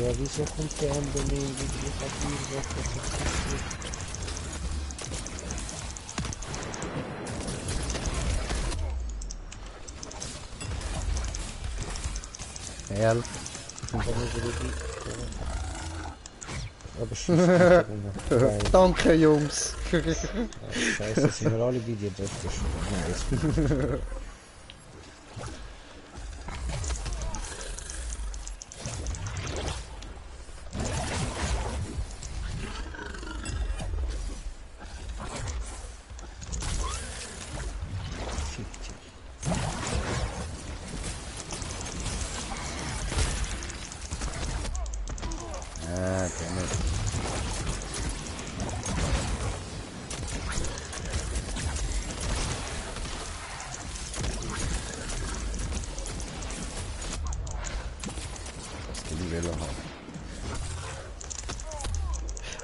Ja, wieso kommt der andere nicht in die Papierwoche? Help. Aber scheiße, geil. Danke, Jungs. Scheiße, sind wir alle bei dir dort schon. Nein, Ah, damn it. Das Ding will er haben.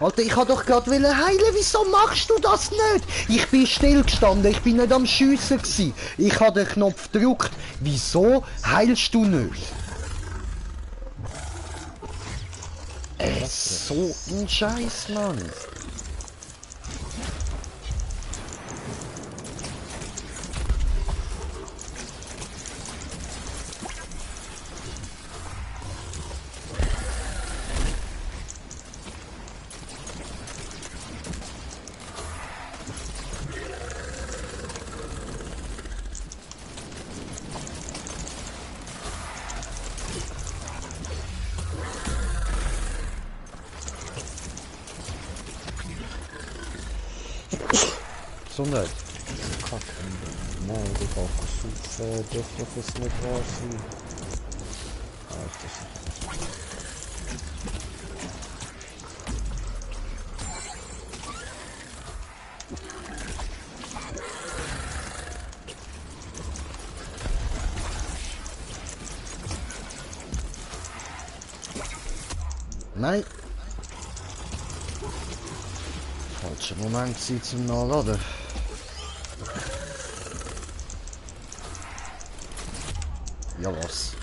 Alter, ich hab doch gerade heilen. Wieso machst du das nicht? Ich bin stillgestanden. Ich bin nicht am Schiessen gsi. Ich hab den Knopf gedrückt. Wieso heilst du nicht? So ein Scheiß, Mann. Gesundheit. Kacke. Nein, du brauchst saufen, dürfte das nicht wahr sein. Nein. Falscher Moment zum Nachladen. Ja was?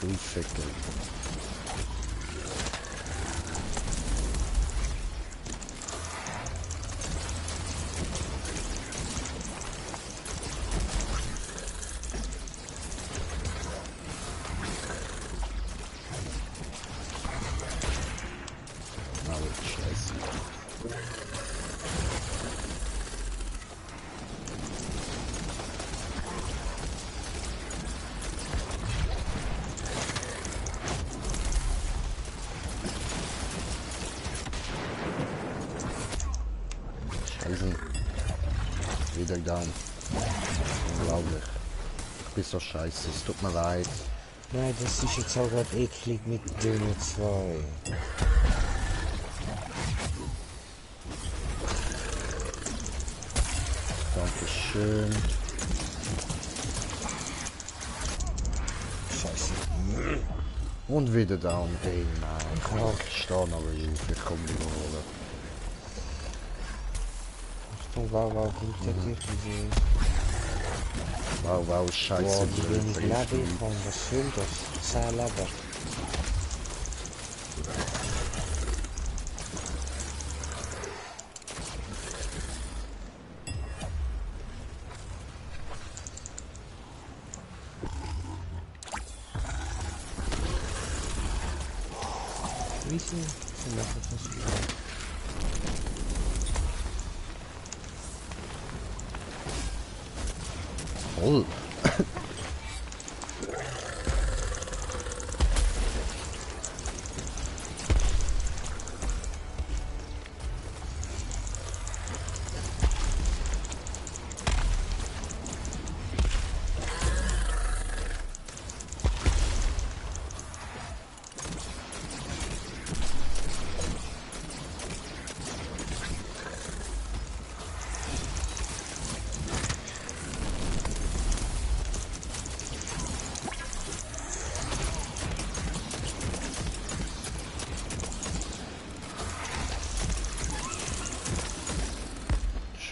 Hilfecken. Na, Scheiße. Scheiße. Wieder down. Unglaublich. Ich bin so scheiße, es tut mir leid. Nein, das ist jetzt auch gerade eklig mit Dünne 2. Dankeschön. Scheiße. Und wieder down. Ey, nein. Ich stehe aber auf, ich komme die holen. Achtung, wow, hinter dir gesehen. Wow, scheiße. Boah, wie blöd, wenig Brief. Leben ich habe, was soll das? 10 Leben. Wieso? Und dann ist es wieder. Toll.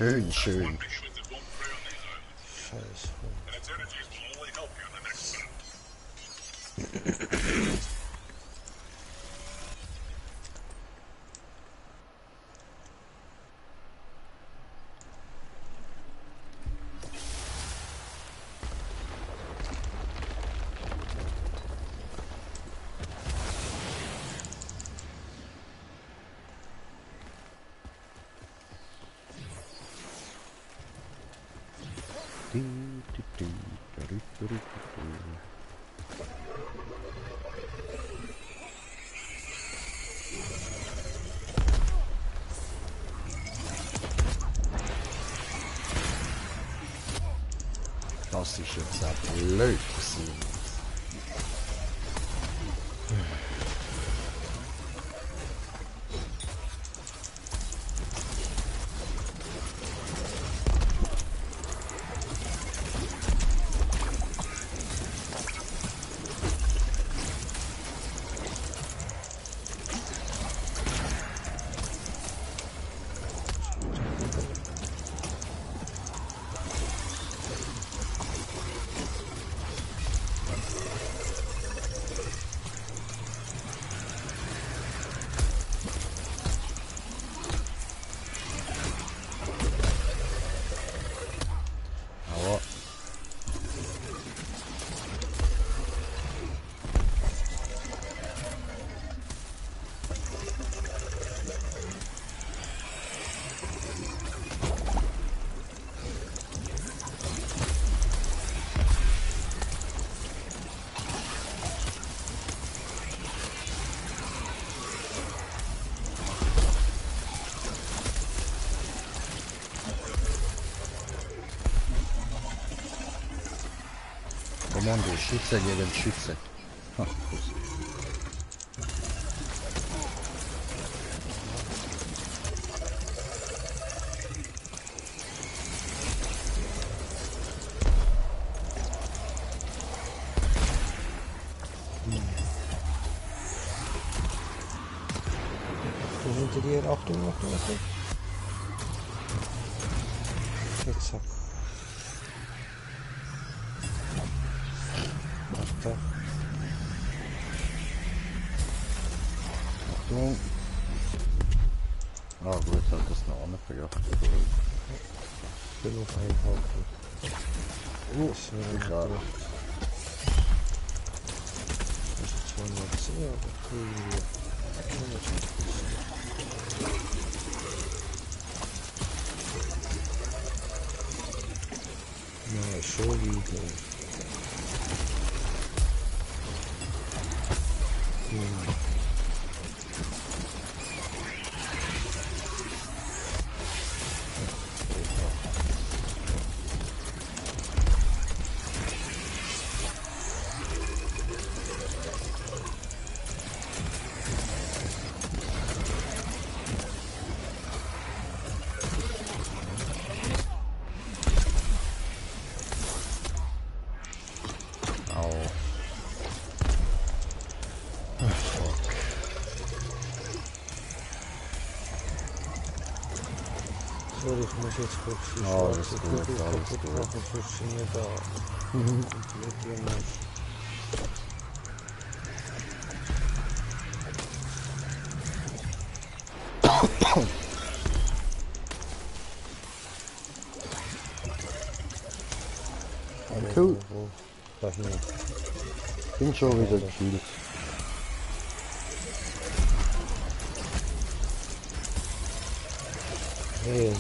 Schön, schön. One issue is it won't prey on these islands, Scheiße. and its energies will only help you in the next battle. Das ist jetzt auch blöd gewesen. Aber Kommando, Schütze gegen Schütze. Ha, gut. So hinter dir, Achtung, Achtung, Achtung. Jetzt zack. Achtung. Achtung. Ah gut, hat das noch nicht vergessen. Ich will noch einhaken. Das wäre ich noch auch. gut. Das ist zwar nicht sehr, aber cool. Na, schon wieder. Au. Ach, fuck. Sorry, ich muss jetzt kurz die Alles schwarze gut, Kugel alles kaputt gut. machen, sonst sind wir da. Komplett jemand. Cool. Dahin. Bin schon wieder gekillt. Hey,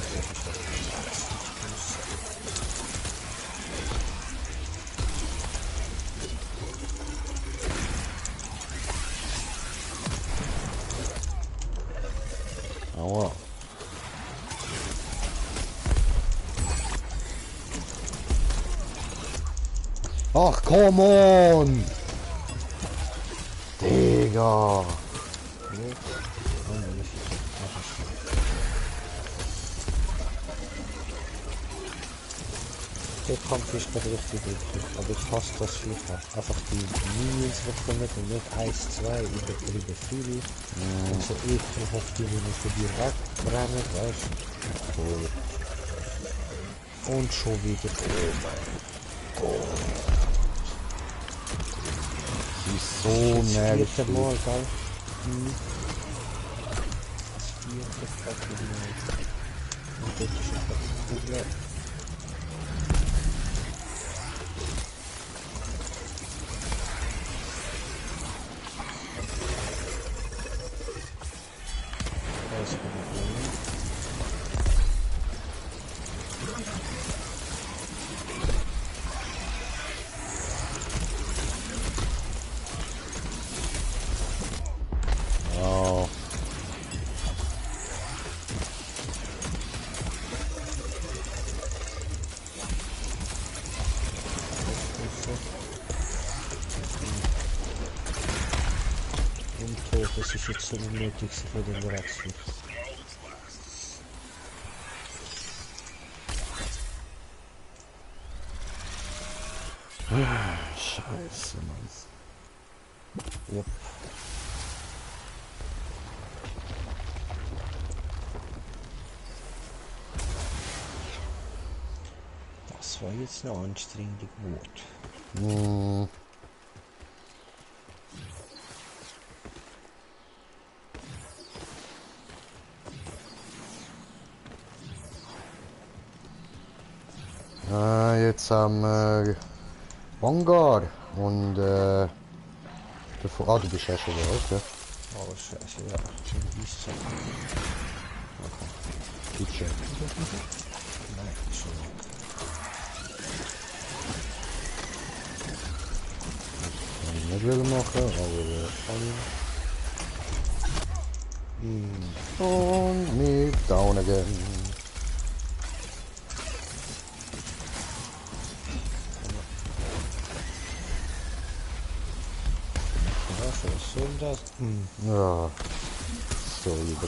Aua. Ach, come on! Digga! der Kampf ist gerade richtig eklig, aber ich hasse das FIFA. Einfach die Minions, die kommen und nicht 1, 2, übertrieben viele. Und so ekelhaft, die nur für die wegrennen, weißt du. Und schon wieder. Oh mein Gott. Sie ist so nervig. Das vierte Mal, gell? Das vierte fucking Mal. Und das ist einfach cool. Oh. Und das ist jetzt so unnötig für den Wechsel. Scheiße, Mann. Yep. Das war jetzt eine anstrengende Geburt. Hm. Jetzt haben wir Vanguard und bevor, du bist ja schon raus, ja? Oh, scheiße, ja. Wie ist das? Gut schön. Nein, schon. Nicht will machen, aber und me down again. Was soll das? Ja, so über.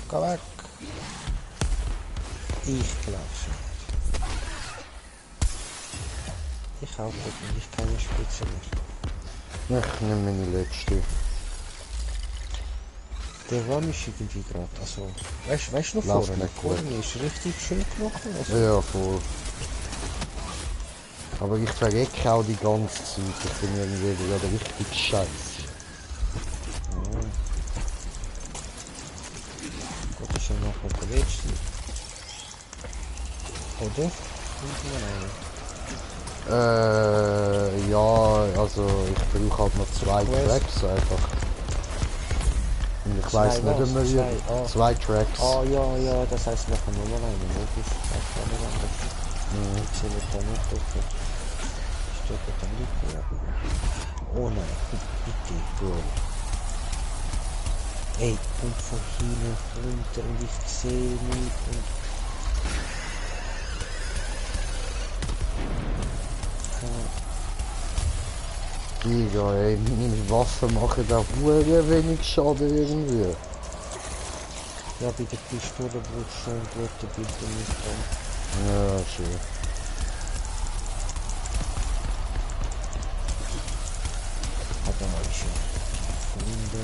Geh weg. Ich glaube schon. Ich auch nicht keine Spitze mehr. Ich nehme meine letzte. Der war nicht irgendwie gerade, also, weißt du noch Läuft vorne? nicht gut. Vorne ist richtig schön knochen. Also, Ja, voll. Aber ich verrecke auch die ganze Zeit. Ich bin irgendwie wieder richtig scheiße. Gott ist ja noch der letzte. Oder? Ja, also ich brauche halt noch 2 Quest. Tracks einfach. Und ich weiß Zwei nicht, was? ob wir Zwei, ah. 2 Tracks. Ah ja, das heißt nachher nur mal eine, logisch. Das kann man anders. Ich zähle da nicht durch. Ich stecke da nicht mehr. Oh nein, bitte, Bro. Ey, und von hinten runter und ich sehe nicht und... Digga, ey, meine Waffen machen da hure wenig Schaden irgendwie. Ja, bei der Pistole wird schon gute Bilder nicht dran. Ja, schön. Aber mal schon. Freunde.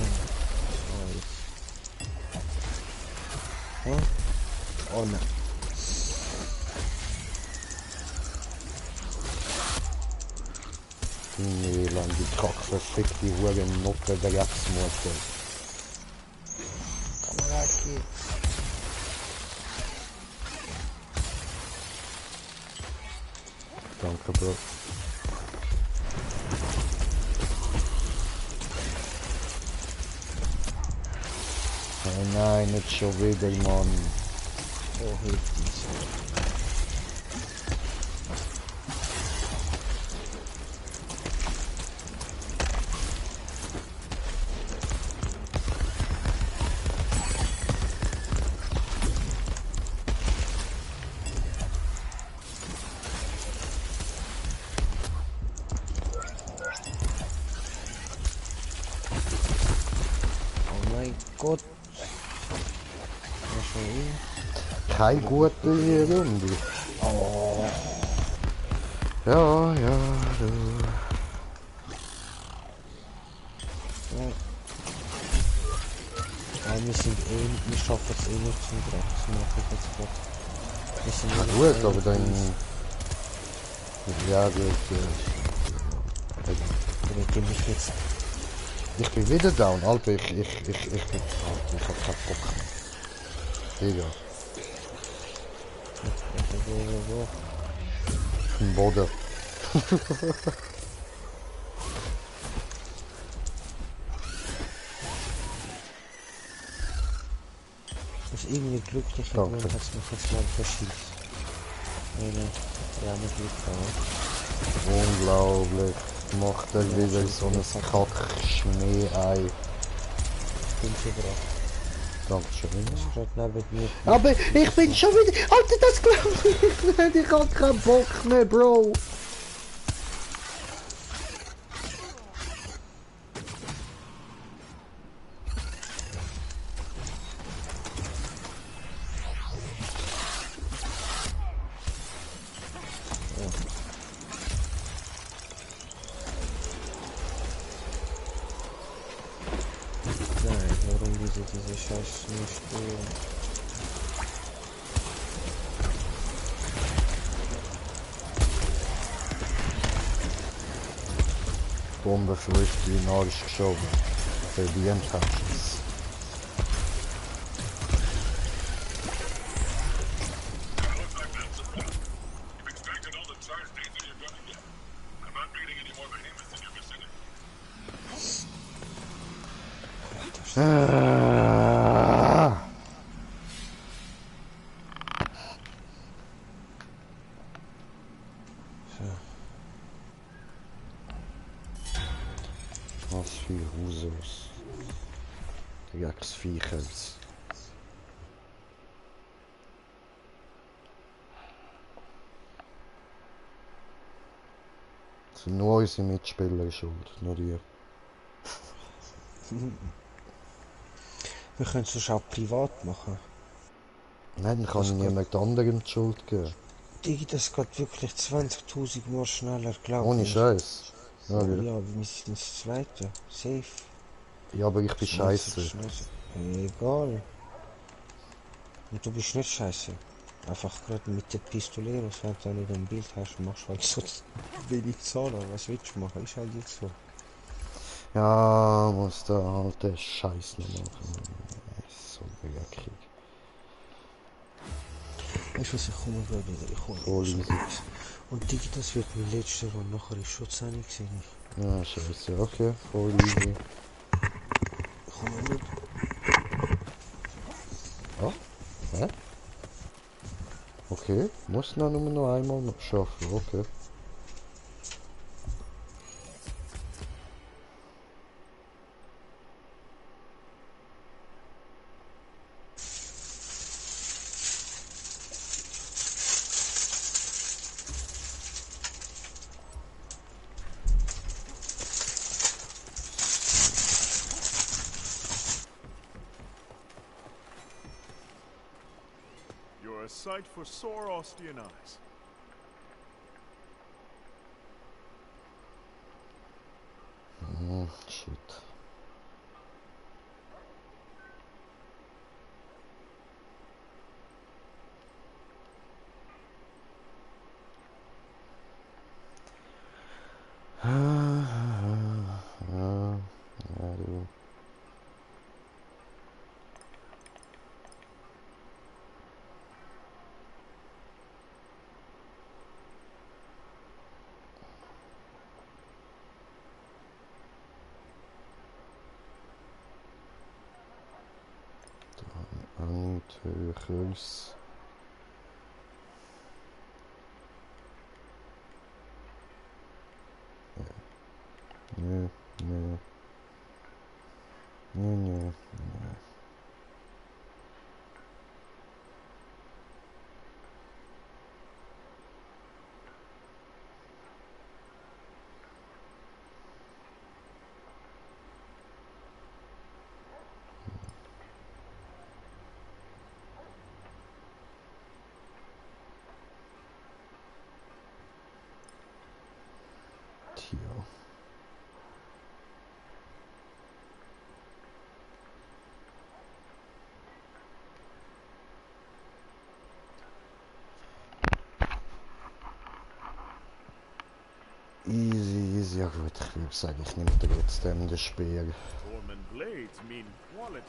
Oh nein. Nee, lang die kackverfickte Hure Noppe der Rechtsmutter. Komm mal weg hier. Danke, Bro. Oh nein, nicht schon wieder, Mann. Oh, hilft uns. Oh mein Gott. Ja, schon hin. Keine gute Runde. Oh. Ja, ja, du. Ja. Nein, wir schaffen es eh nicht zum Grad. Das mache ich jetzt gerade. Wir sind Na nur gut, aber dann... Ja, gut, Ich gebe mich jetzt. Ich bin wieder down, Alter, ich bin... Alter, ich hab keinen Bock mehr. Digga, Wo? im Boden. Ich muss irgendwie glücklich Danke. und hat es mich jetzt mal verschiebt. Ja, nicht Glück, aber. Unglaublich. Macht er Ja, wieder schon so ein wieder Kack-Schmäh-Ei. Ich bin schon drauf. Dankeschön. Das ist gerade neben mir. Aber ich bin schon wieder... Alter, das glaube ich nicht. Ich hab keinen Bock mehr, Bro. Nein, warum diese Scheiße nicht spielen? Bombe für euch, die in den Arsch geschoben. Verdient hat es. Looks like that's a wrap. You've extracted all the charge data you're gonna get. I'm not reading any more behemoths in your vicinity. Ah. Was für Husos. Die Ex-Viechers. Das sind nur unsere Mitspieler schuld, nur die. Wir können es sonst auch privat machen. Nein, dann kann ich niemand anderem die Schuld geben. Digi, das geht wirklich 20.000 Mal schneller, glaub Ohne mir. Scheiß. Ja, Oh, ja. ja, wir sind das Zweite. Safe. Ja, aber ich bin scheiße. Egal. Und du bist nicht scheiße. Einfach gerade mit der Pistoleros, wenn du nicht ein Bild hast, machst du halt so wenig Zahlen. Was willst du machen? Ist halt jetzt so. Ja, muss da halt den Scheiß noch machen. So dreckig. Weißt du was, ich komme gerade wieder. Ich hole Voll so easy. etwas. Und Digi, das wird mein letzter und nachher ist schon 10 gesehen. Ja, scheiße. Okay, voll easy. Ich komme mit. Ah, hä? Okay, muss noch nur noch einmal noch schaffen. Okay. You're a sight for sore Austrian eyes. Shit. Ja, du. und Höheres. Nö, nö. Nö, nö, nö. Tja. Easy, easy. Ja gut, ich würde sagen, ich nehme trotzdem das Spiel. Dorman blades mean quality.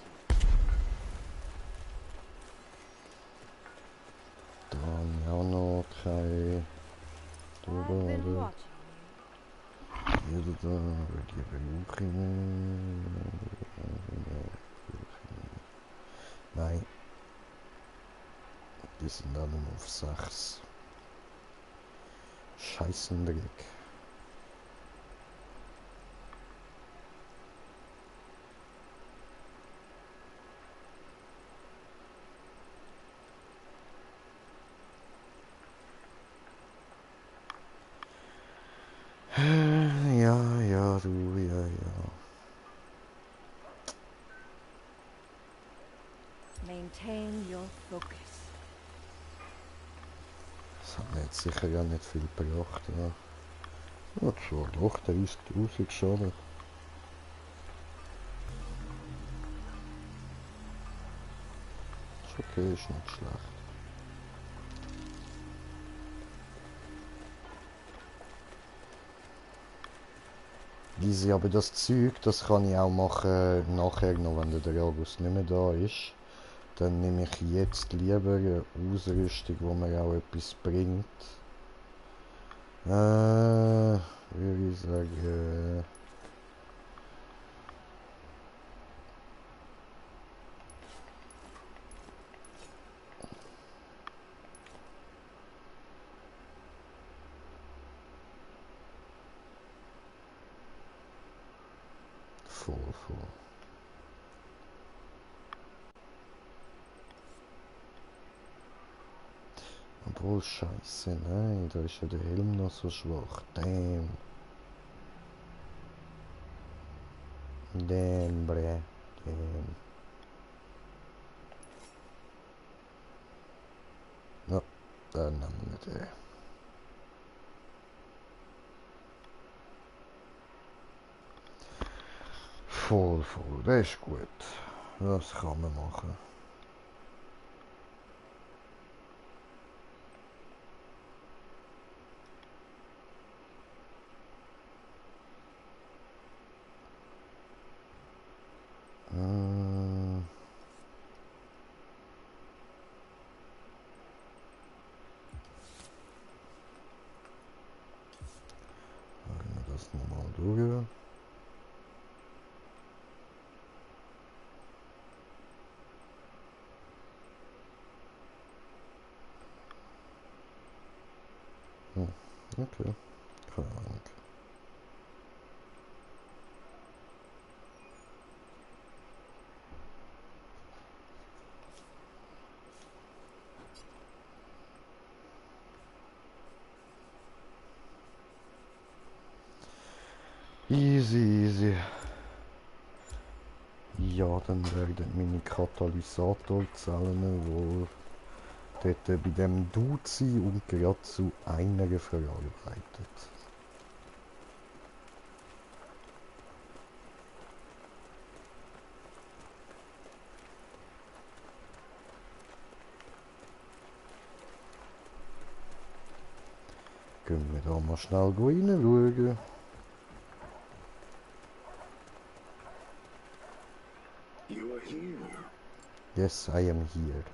Da habe ich auch noch keine... I've been Oder... watching you. Hier, da, die brauche ich nicht. Nein. Die sind alle nur auf 6. Scheißendreck. Ja, ja, du, ja, ja. Maintain your focus. Das hat mir jetzt sicher ja nicht viel gebracht, ja. Ja, zwar doch, 30.000 Schaden. Ist okay, ist nicht schlecht. Easy, aber das Zeug, das kann ich auch machen nachher noch, wenn der Dragos nicht mehr da ist. Dann nehme ich jetzt lieber eine Ausrüstung, wo mir auch etwas bringt. Würde ich sagen... Voll. Obwohl, scheiße, nein, da ist ja der Helm noch so schwach. Damn. Damn, bre. Damn. Ja, dann nehmen wir den. Voll, das ist gut. Das kann man machen. Das nochmal durch. Okay, keine Ahnung. Easy. Ja, dann werden meine Katalysatorzellen wohl dort bei dem Dude sein und gerade zu einer verarbeitet. Können wir da mal schnell reinschauen. You are here. Yes, I am here.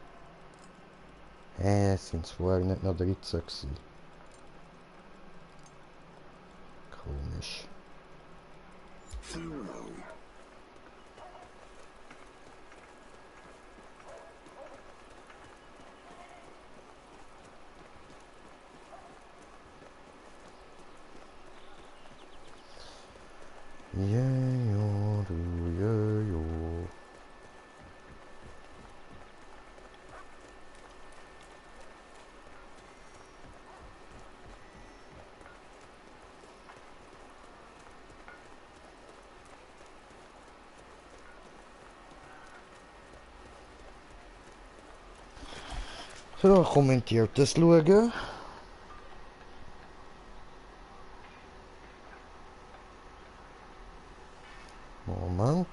Sind es vorher nicht noch 13 gewesen? Komisch. Pharaoh. So, kommentiertes schauen. Moment.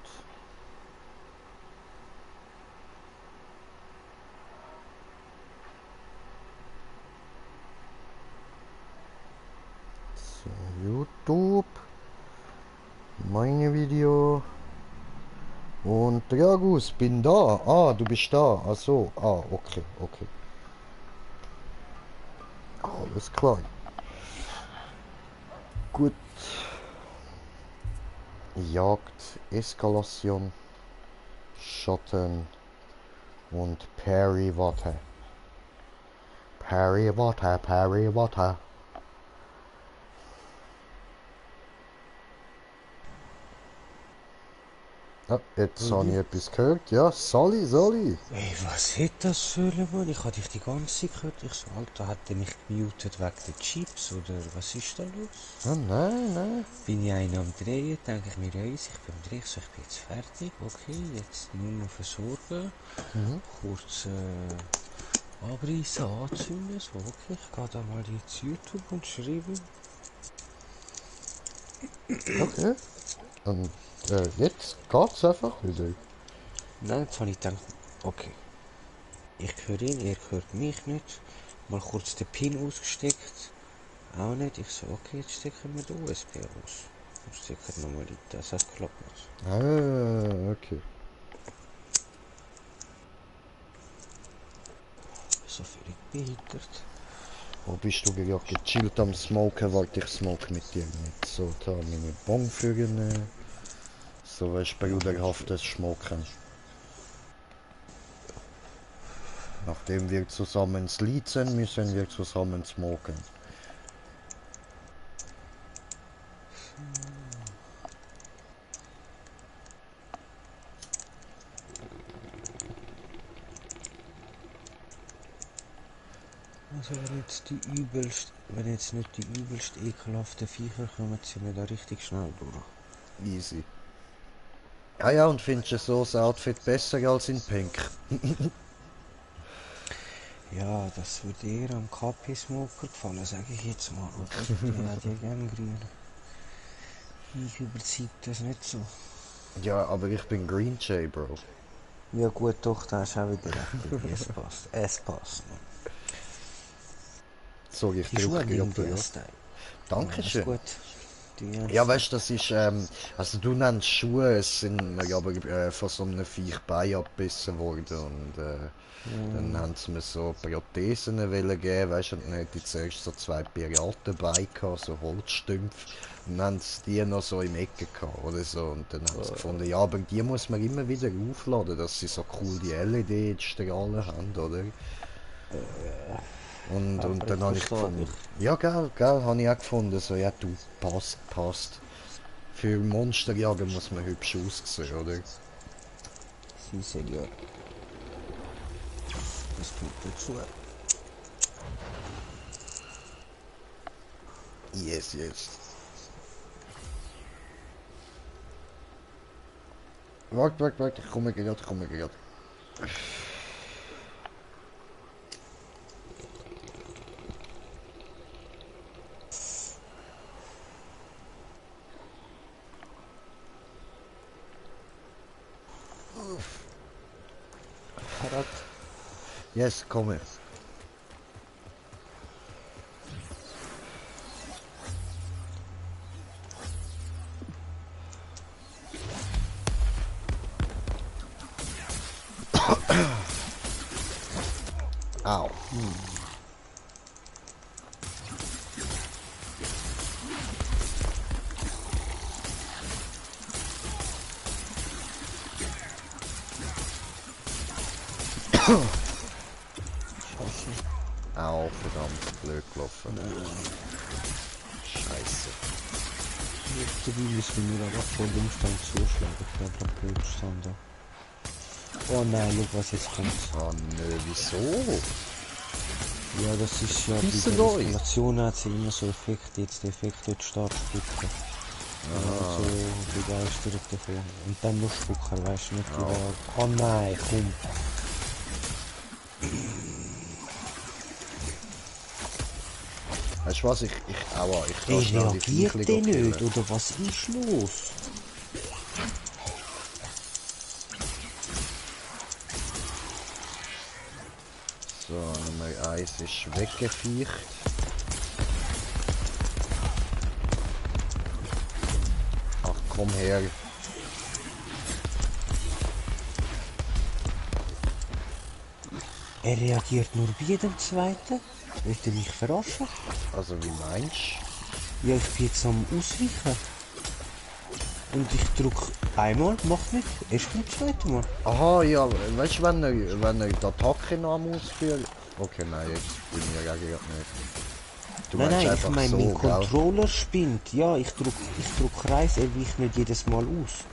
So, YouTube. Meine Video. Und Dragus, bin da. Ah, du bist da. Ach so. Ah, okay, okay. Alles klar. Gut. Jagd, Eskalation, Schatten und Parry Water. Parry Water, Parry Water. Ah, jetzt habe ich etwas gehört. Ja, Sally. Ey, was hätte das sollen, Mann? Ich habe dich die ganze Zeit gehört. Ich so, Alter, hat der mich gemutet wegen der Chips oder was ist da los? Ah, nein. Bin ich einen am Drehen, denke ich mir, ich bin am Drehen, so, ich bin jetzt fertig, okay, jetzt nur noch versorgen, kurz abreißen, anzünden, so, okay, ich gehe da mal jetzt YouTube und schreibe. Okay. Und jetzt geht's einfach wieder. Nein, jetzt habe ich gedacht, okay, ich höre ihn, er hört mich nicht, mal kurz den Pin ausgesteckt, auch nicht, ich so, okay, jetzt stecken wir den USB aus. Und stecken nochmal in das hat geklappt nicht. Ah, okay. So völlig behindert. Wo bist du gerade gechillt am Smoken, weil ich smoke mit dir nicht. So, da meine Bon fügen. So ein bruderhaftes Schmocken. Nachdem wir zusammen sliezen, müssen wir zusammen smoken. Also wenn jetzt nicht die übelst ekelhaften Viecher kommen, sind wir da richtig schnell durch. Easy. Ah ja, und findest du so das Outfit besser als in Pink? Ja, das würde eher am KP-Smoker gefallen, sage ich jetzt mal. Oder? Der hat ja gern grün. Ich überziehe das nicht so. Ja, aber ich bin Green Jay, Bro. Ja gut, doch, da ist auch wieder recht. Es passt. Man. So, ich Die Schuhe drücke nehmen gerade. dir Ja. Style. Dankeschön. Ja, gut. Die Ja, weißt du, das ist, also du nennst Schuhe, es sind mir aber von so einem Viech Bein abgebissen worden und dann haben sie mir so Prothesen wollen geben, weißt du, und dann hätte ich zuerst so 2 Piratenbeine gehabt, so Holzstümpfe, und dann haben sie die noch so im Ecken gehabt oder so, und dann haben sie gefunden, ja, aber die muss man immer wieder aufladen, dass sie so cool die LED-Strahlen haben, oder? Und dann habe ich gefunden, ja, gell, habe ich auch gefunden, so, ja, du, passt. Für Monsterjagen muss man hübsch aussehen, oder? Sie sagen ja. Das kommt dazu. Yes. Warte, ich komme gerade. Parat. Yes, komme. Au. Au, verdammt, blöd gelaufen. Scheiße. Die müssen wir aber vor dem Stand zuschlagen. Ich glaube, am Blödstand da. Oh nein, schau, was jetzt kommt. Oh nö, wieso? Ja, das ist ja Wissen bei der euch. Installation hat sie immer so Effekte, jetzt der Effekt wird stark spucken. Ja, so begeistert davon. Und dann nur Spucker, weißt du nicht, die Wahl. Oh nein, komm. Weißt du was, ich Der kann schnell die reagiert Viechli der killen. nicht, oder was ist los? So, Nummer 1 ist weggefiecht. Ach, komm her. Er reagiert nur bei jedem zweiten? Willst du mich verarschen? Also, wie meinst Ja, ich bin jetzt am Ausweichen. Und ich drücke einmal, macht nicht. Erst beim zweiten Mal. du? Aha, ja, weißt du, wenn er die Attacke noch am Ausführen... Okay, nein, jetzt bin ich reagiert nicht. Du Nein, meinst nein, ich einfach meine, so, mein gell? Controller spinnt. Ja, ich drück Kreis, er weicht nicht jedes Mal aus.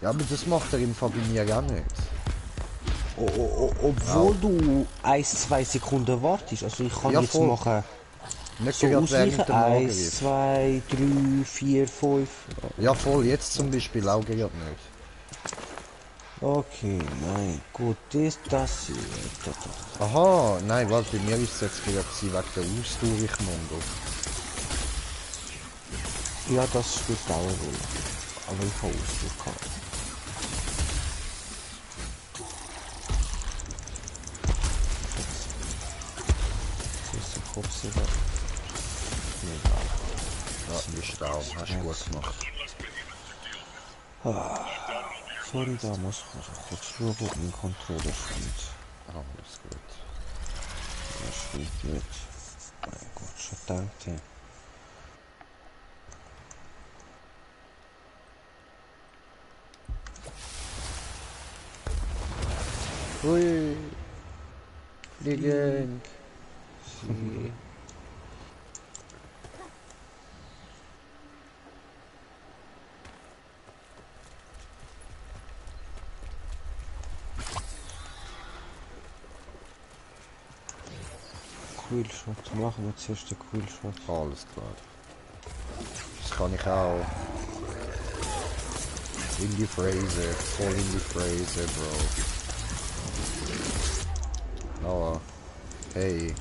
Ja, aber das macht er im Fall bei mir gar nicht. Obwohl du 1-2 Sekunden wartest. Also ich kann Ja, jetzt voll. machen, Nicht so gerade ausweichen. während dem 1, Angriff. 2, 3, 4, 5. Ja, voll, jetzt zum Beispiel auch gerade nicht. Okay, nein, gut, das hier. Aha, nein, warte, bei mir ist es jetzt wieder gewesen, wegen der Ausdauer, ich Mongo. Ja, das spielt auch eine Rolle. Aber ich habe Ausdruck gehabt. Das ist der Kopf sogar. Ja, du bist down, hast du gut gemacht. Sorry, da muss ich kurz schauen, ob mein Controller stimmt. Ah, alles gut. Das stimmt nicht. Mein Gott, schon gedacht, ja. Hui. Fliegen. Sie. Quillshot, machen wir zuerst den Quillshot. Alles klar. Das kann ich auch. In die Phrase, voll in die Phrase, Bro. Aber, hey,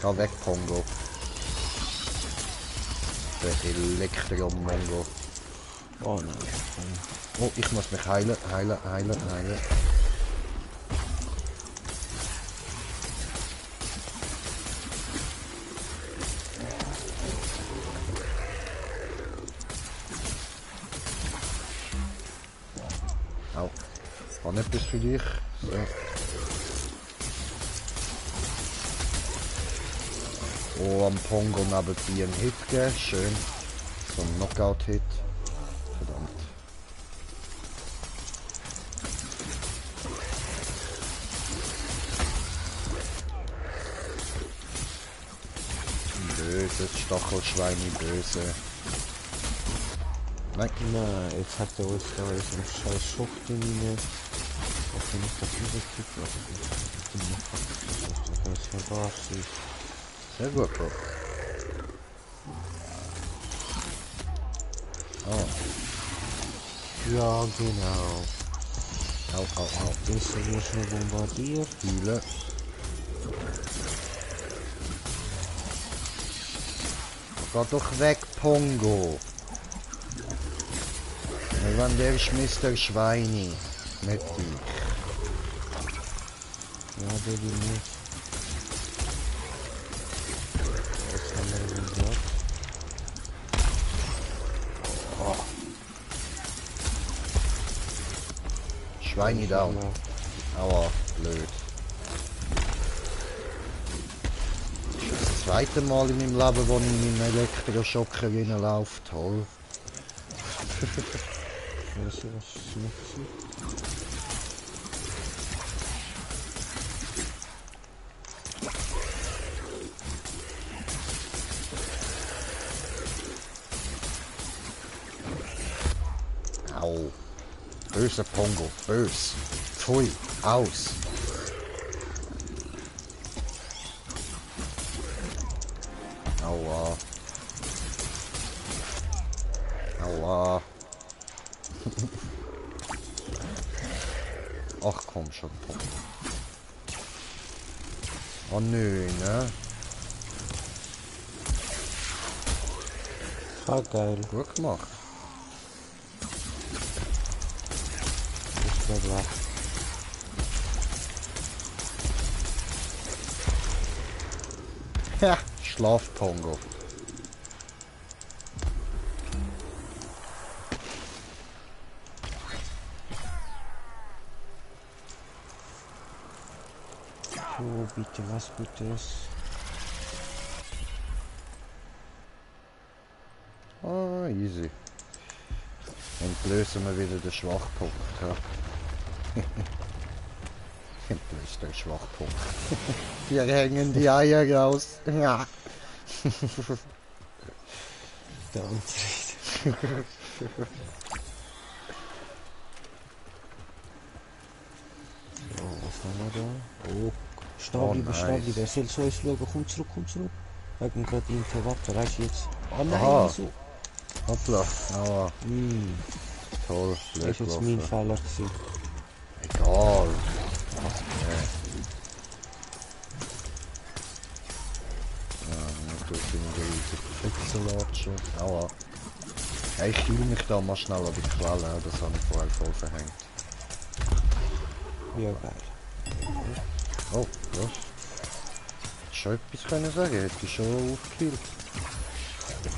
geh weg, Pongo. Der Elektro-Mongo. Oh nein. Oh, ich muss mich heilen. Au. War nicht etwas für dich. So. Oh, am Pongo nebenbei einen Hit gegeben. Schön. So ein Knockout-Hit. Verdammt. Böse, Stachelschweine, böse. Nein. Nein, jetzt hat er uns da so einen scheiß Schucht in rein. Ob er nicht das überkriegt, was ich nicht vergaß. Sehr gut, Bro. Oh, Ja, genau. au. Ist er hier schon bombardiert? Viele. Geh doch weg, Pongo. Wenn der ist Mr. Schweini. Nicht ich. Ja, der will nicht. Was haben wir denn gesagt? Schweini down. Aua, blöd. Das ist das zweite Mal in meinem Leben, wo ich in meinen Elektroschocker reinlaufe. Toll. Weißt du, was ich mache? Au. Böser Pongo. Bös. Pfui. Aus. Aua. Aua. Ach komm schon, Pongo. Oh nö, ne? Ah, geil. Gut gemacht. Ich bin weg. Ja, Schlafpongo. Oh, bitte, was Gutes. Ah, easy. Entlösen wir wieder den Schwachpunkt. Ja. Entlöst den Schwachpunkt. Hier hängen die Eier raus. Ja. Der Unterricht. So, was haben wir da? Oh, Stabli, nice. Stabli, wer soll so ist schauen? Komm zurück, komm zurück. Wegen gerade Intervator, weißt du jetzt? Oh nein, Aha. wieso? Hoppla. Aua. Toll. Das Blöd ist jetzt mein gelaufen. Fehler gewesen. Egal. Nicht durch in die Pixel latschen. Aua. Ja, ich heile mich da mal schnell an die Quelle. Das habe ich vorher voll verhängt. Ja, geil. Oh, was? Schon etwas können sagen? Hätte ich schon aufgekillt.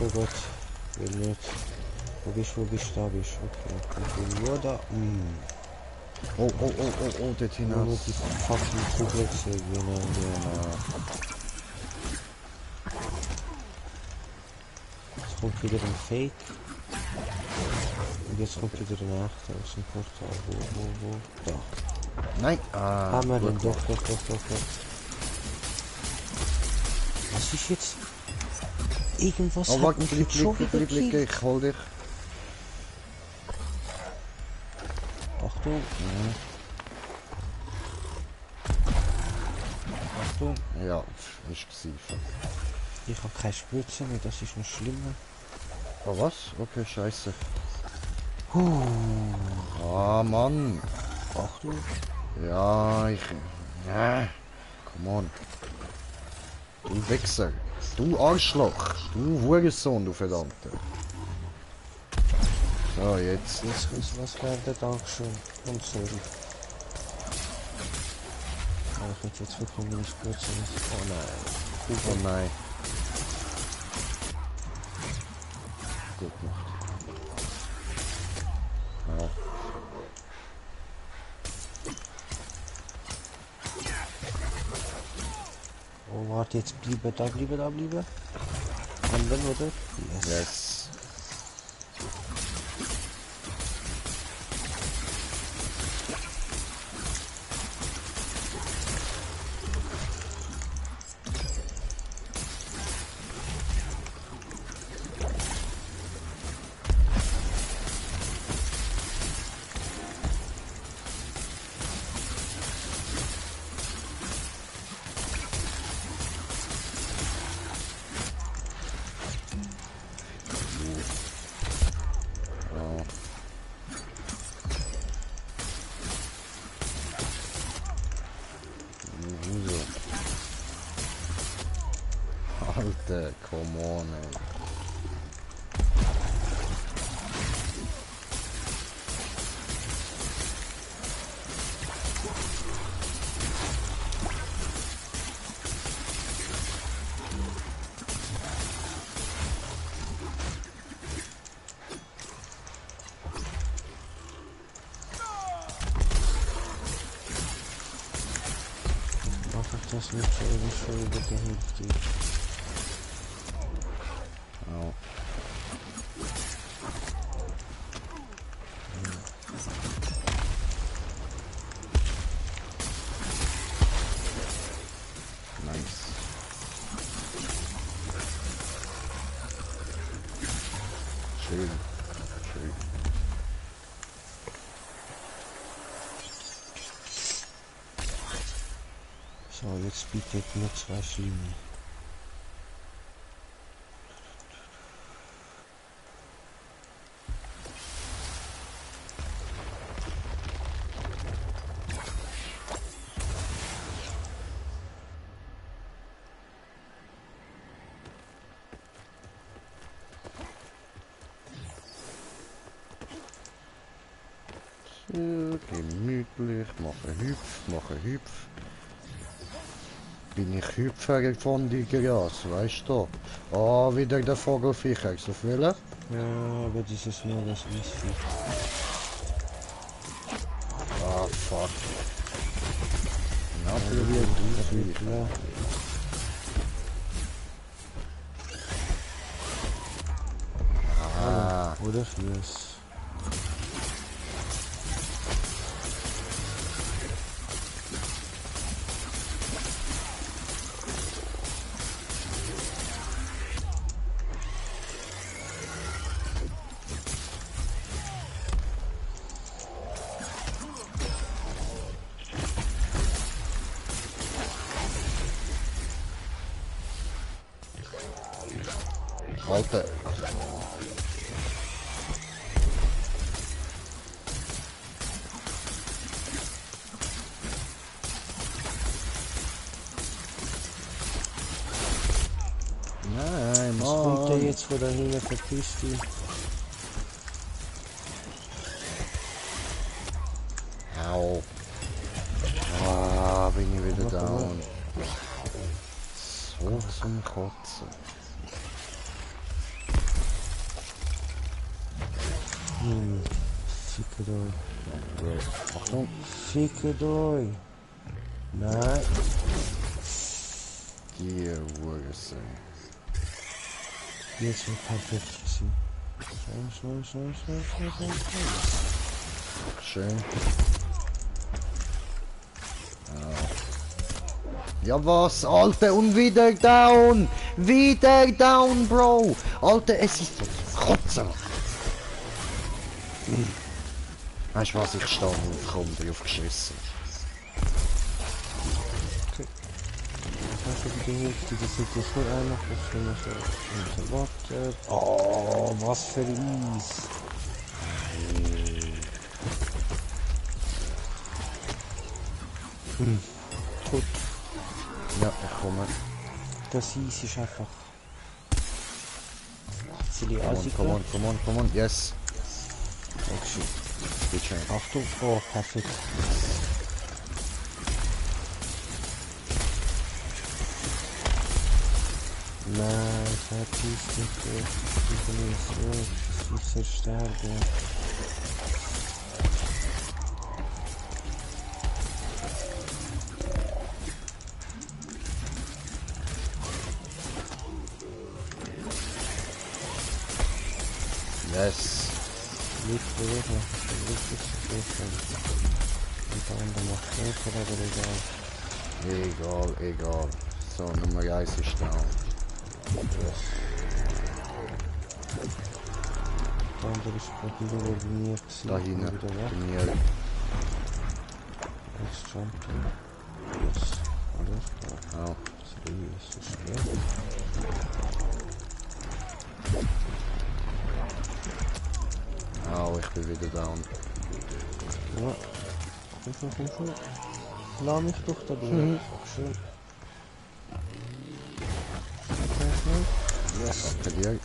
Oh Gott, will nicht. Wo bist du, da bist du? Okay, ich bin nur da. Oh, oh, oh, oh, oh, dort Nur hinaus. die fucking Kugel gesehen, genau. Jetzt kommt wieder ein Fake. Und jetzt kommt wieder ein echter aus dem Portal. Wo? Da. Nein. Ah, Haben wir den, gut doch. gemacht. Was ist jetzt? Irgendwas Oh, hat warte, mich bleib, jetzt schon bleib, wieder bleib, bleib, gekillt. ich hol dich. Achtung. Achtung. Ja, ist gesiefert. Ich habe keine Spritze mehr, das ist noch schlimmer. Oh, was? Okay, scheiße. Ah, Mann. Achtung. Ja, Ja. Come on. Du Wichser. Du Arschloch. Du Hurensohn, du Verdammter. So, jetzt. Jetzt muss was werden, Dankeschön. Und sorry. Oh, ich hätte jetzt wirklich meine Spritze nicht. Oh nein. Oh nein. Gut gemacht. Ja. Oh, warte, jetzt bliebe da. Anderen, oder? Yes. Yes. Alter, come on, ey. Mach ich das nicht so über die Hälfte. Ja. Nice. Schön. Schön. So, jetzt bitte nur 2 Schlimme. So, gemütlich, mache Hüpf. Bin ich Hüpfer von die Gras, weißt du? Oh, wieder der Vogelviecher, so viele? Ja, aber dieses nur das Wiesvieh. Ah, fuck. Natürlich, du Viecher. Ja. Ah, Oder Fies. Alter. Nein, Was kommt der Mann. jetzt von da hinten? Verpiss dich. Au. Ah, bin ich wieder Warte mal. down. So zum Kotzen. Fickt euch. Achtung. Fickt euch. Nein. Die Wurzel. Jetzt wird perfekt gewesen. Schnell. Schön. Ja was, Alter, und wieder down! Wieder down, Bro! Alter, es ist so Kotzen! Weißt du was, ich stehe auf, komm, bin aufgeschissen. Hast du die Hälfte, das sind jetzt nur einer, das wir so warten. Oh, was für Eis. Gut, Ja, ich komme. das Eis ist einfach... Silly Come on, yes. Dankeschön. Bitte. Achtung, oh, perfekt. Nein, verpiss dich, ich bin so, ich soll sterben. Yes. Nicht bewegen, richtig bewegen. Und der andere macht Käfer, aber egal. Egal. So, Nummer 1 ist down. Der andere ist gerade wieder bei mir gewesen. Da hinten. Wieder weg. Bei mir. Jetzt jumpen. Yes. Alles klar. Oh. So, ist es schwer. Oh, ich bin wieder down. Ja. Komm schon. Lass mich doch da durch. Schön. Yes. Danke dir.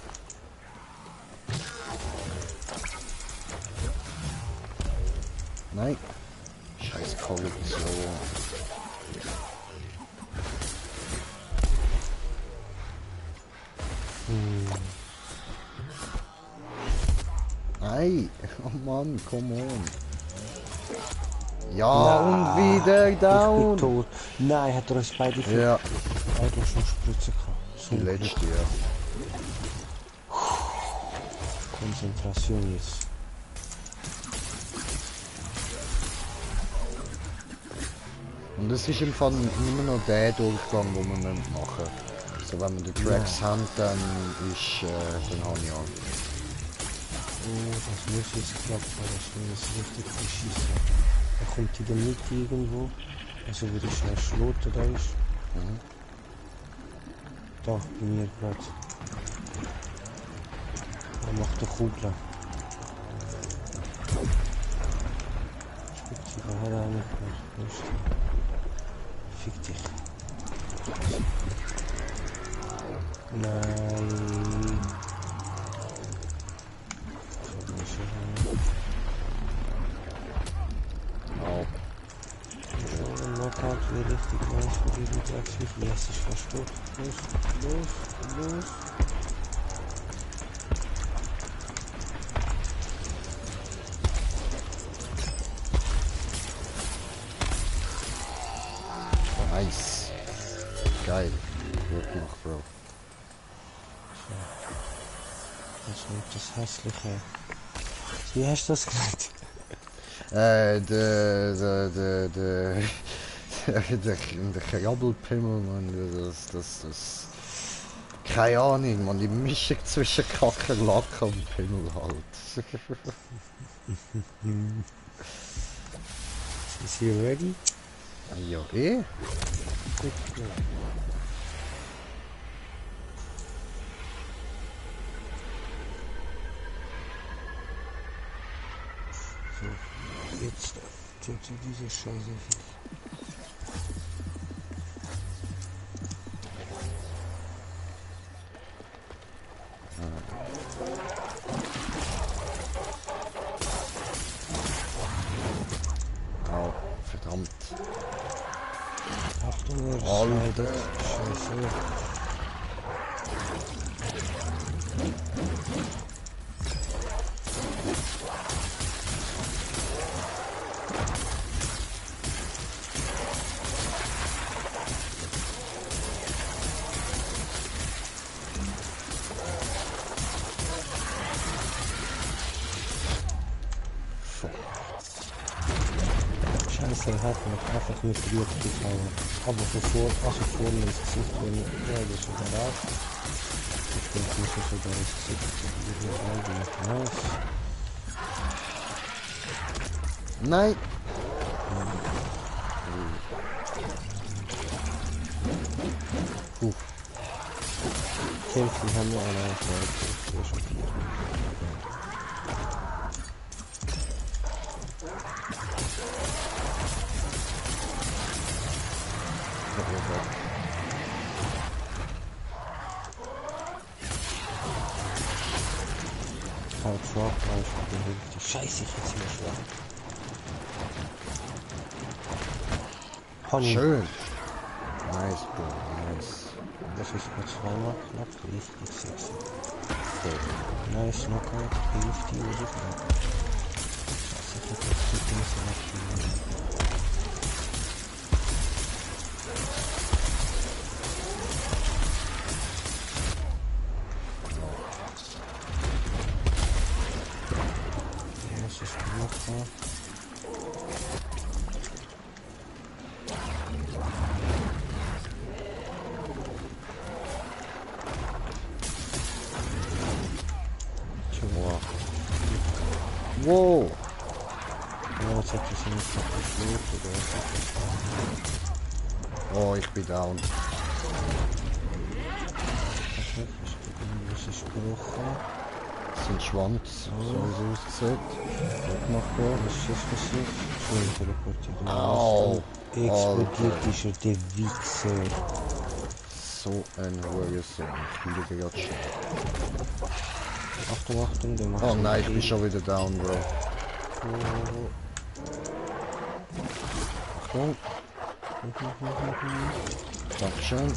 Nein. Scheiß Korruption. Nein. Oh Mann, come on. Ja, und wieder Ich bin down. tot. Nein, hat er uns beide Ja, beide schon Spritze gehabt. So die letzte, ja. Konzentration jetzt. Und es ist im Fall immer noch der Durchgang, den wir machen müssen. Also wenn wir die Tracks haben, dann ist, dann habe ich an. Oh, das muss jetzt klappen, das muss jetzt richtig beschissen. Er kommt in der Mitte irgendwo, also wo der schnell Schloten da ist. Da, bei mir gerade. Er macht eine Kugel. Spitze, hat er auch nicht gemacht. Weißt du? Fick dich. Nein. Okay, richtig nice für die Drecksviech. Yes, ist fast tot. Los. Nice. Geil. Wirklich, Bro. Das ist nicht das hässliche. Wie hast du das genannt? Der Krabbelpimmel, Mann, das... Keine Ahnung, man, die Mischung zwischen Kakerlake und Pimmel halt. Is he ready? Ja, eh? So, jetzt tut sie diese Scheiße. Au, verdammt. Achtung, er Alter. schneidet. Scheiße. Scheiße, er hat mich einfach nur probiert zu hauen. Aber vorne ins Gesicht, wenn ja, das ist wieder raus. Ich denke nicht, dass er da ins Gesicht nice. Nein! Kämpfen haben wir eine Aufgabe. Schon 4. Halt schwach, die Scheiße, ich jetzt wieder schwach. Honey. Schön! Nice, Bro, nice. Das ist jetzt zweimal knapp, richtig sexy. Nice Knockout, hilft die oder so. Scheiße, ich hab jetzt zu viel aktivieren. Das ist genug da. Wow! Ja, jetzt hat das nicht noch geflogen oder was. Oh, ich bin down. Das ist gebrochen. Das ist ein Schwanz, so wie es aussieht. Wegmachen. Was ist passiert? Schön teleportiert. Au! Explodiert ist er, der Wichser. So ein Hurensohn. Ich liege gerade schon. Achtung, Achtung, der macht Oh so nein, ich bin viel. schon wieder down, Bro. Achtung. Dankeschön.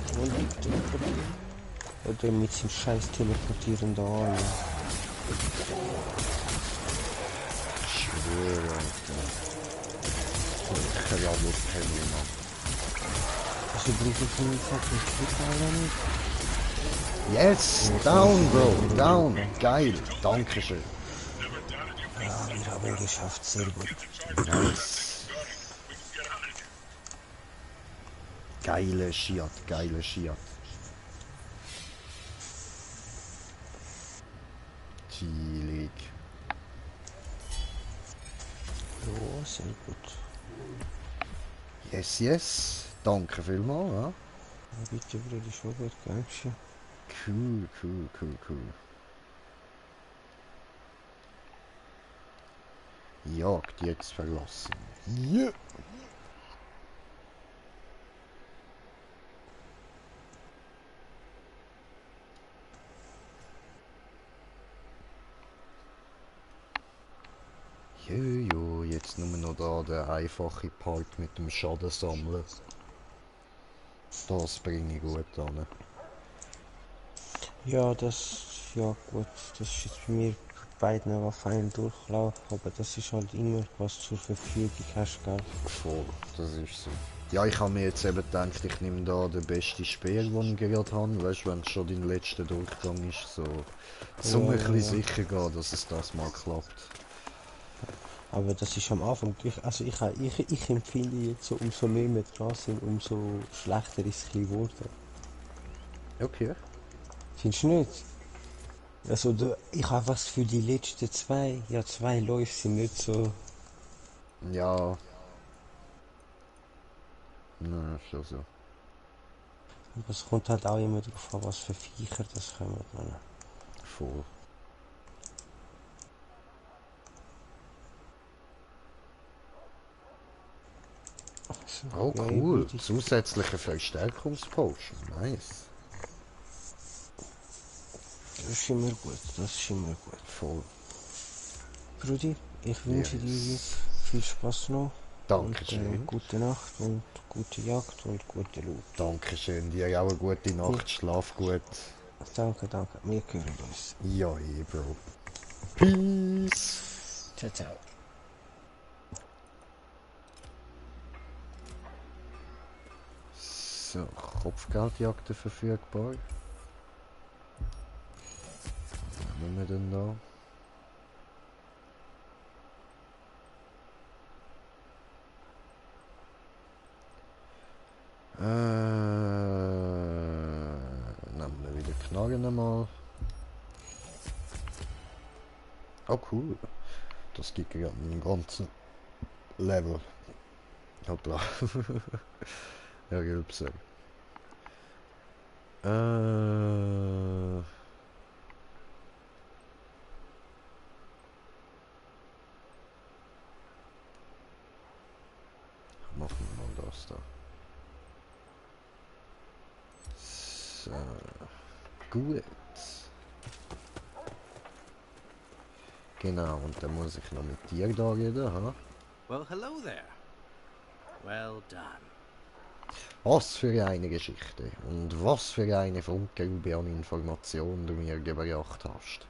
Oder mit dem scheiß Teleportieren da an. Ich schwöre, Alter. Ich krabbel Penny, Mann. Also bringt ich von fucking Klick nicht? Yes! Down, Bro! Down! Geil! Dankeschön. Ja, wir haben geschafft, sehr gut. Nice. Geile Shit, geile Shit. Chillig. Ja, sehr gut. Yes, yes. Danke vielmals. Ja. Ja, bitte, Bruder, schon gut, danke. Cool, cool, cool, cool. Jagd jetzt verlassen. Yeah. Jojo, jetzt nur noch da der einfache Part mit dem Schaden sammeln. Das bringe ich gut an. Ja, ja gut, das ist jetzt bei mir bei beiden Waffen ein Durchlauf, aber das ist halt immer, was zur Verfügung hast, gell? Voll, das ist so. Ja, ich habe mir jetzt eben gedacht, ich nehme da den besten Speer, den ich gerade habe. Weißt du, wenn es schon dein letzter Durchgang ist, so. Zum Ja, ein ja, bisschen ja. sicher gehen, dass es das mal klappt. Aber das ist am Anfang, ich empfinde jetzt so, umso mehr wir dran sind, umso schlechter ist es ein bisschen geworden. Okay. Findest du nicht? Also, ich habe was für die letzten zwei Läufe sind nicht so. Ja, na, schon so. Aber es kommt halt auch immer darauf an, was für Viecher das kommen. Dann. Voll. Also, Oh, ja, cool. würde ich. Zusätzliche Verstärkungspotion. Nice. Das ist immer gut, das ist immer gut. Voll. Brudi, ich wünsche dir jetzt Yes. viel Spaß noch. Und Dankeschön. gute Nacht und gute Jagd und gute Loot. Dankeschön. Dir auch eine gute Nacht. Schlaf gut. Danke, danke. Wir hören uns. Ja, Bro. Peace. Ciao, ciao. So, Kopfgeldjagden verfügbar. Was haben wir denn da? Nehmen wir wieder Knarren einmal. Oh cool. Das gibt ja einen ganzen Level. Hoppla. Ja, Rülpser. Machen wir mal das da. So. Gut. Genau, und dann muss ich noch mit dir da reden, ha? Well, hello there. Well done. Was für eine Geschichte und was für eine Funkengrube an Informationen du mir gebracht hast.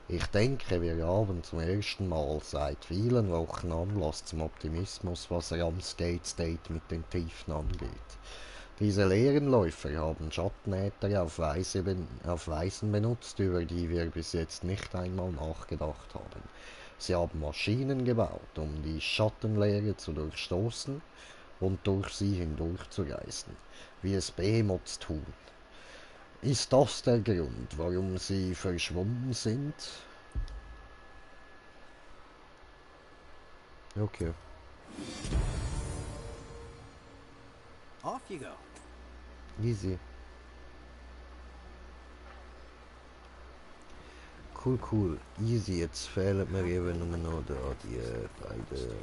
Ich denke, wir haben zum ersten Mal seit vielen Wochen Anlass zum Optimismus, was Ramsgate State mit den Tiefen angeht. Diese leeren Läufer haben Schattenäter auf Weisen benutzt, über die wir bis jetzt nicht einmal nachgedacht haben. Sie haben Maschinen gebaut, um die Schattenleere zu durchstoßen und durch sie hindurchzureißen, wie es Behemoths tun. Ist das der Grund, warum sie verschwunden sind? Okay. Off you go. Easy. Cool, cool. Easy. Jetzt fehlen mir eben nur noch da die beiden,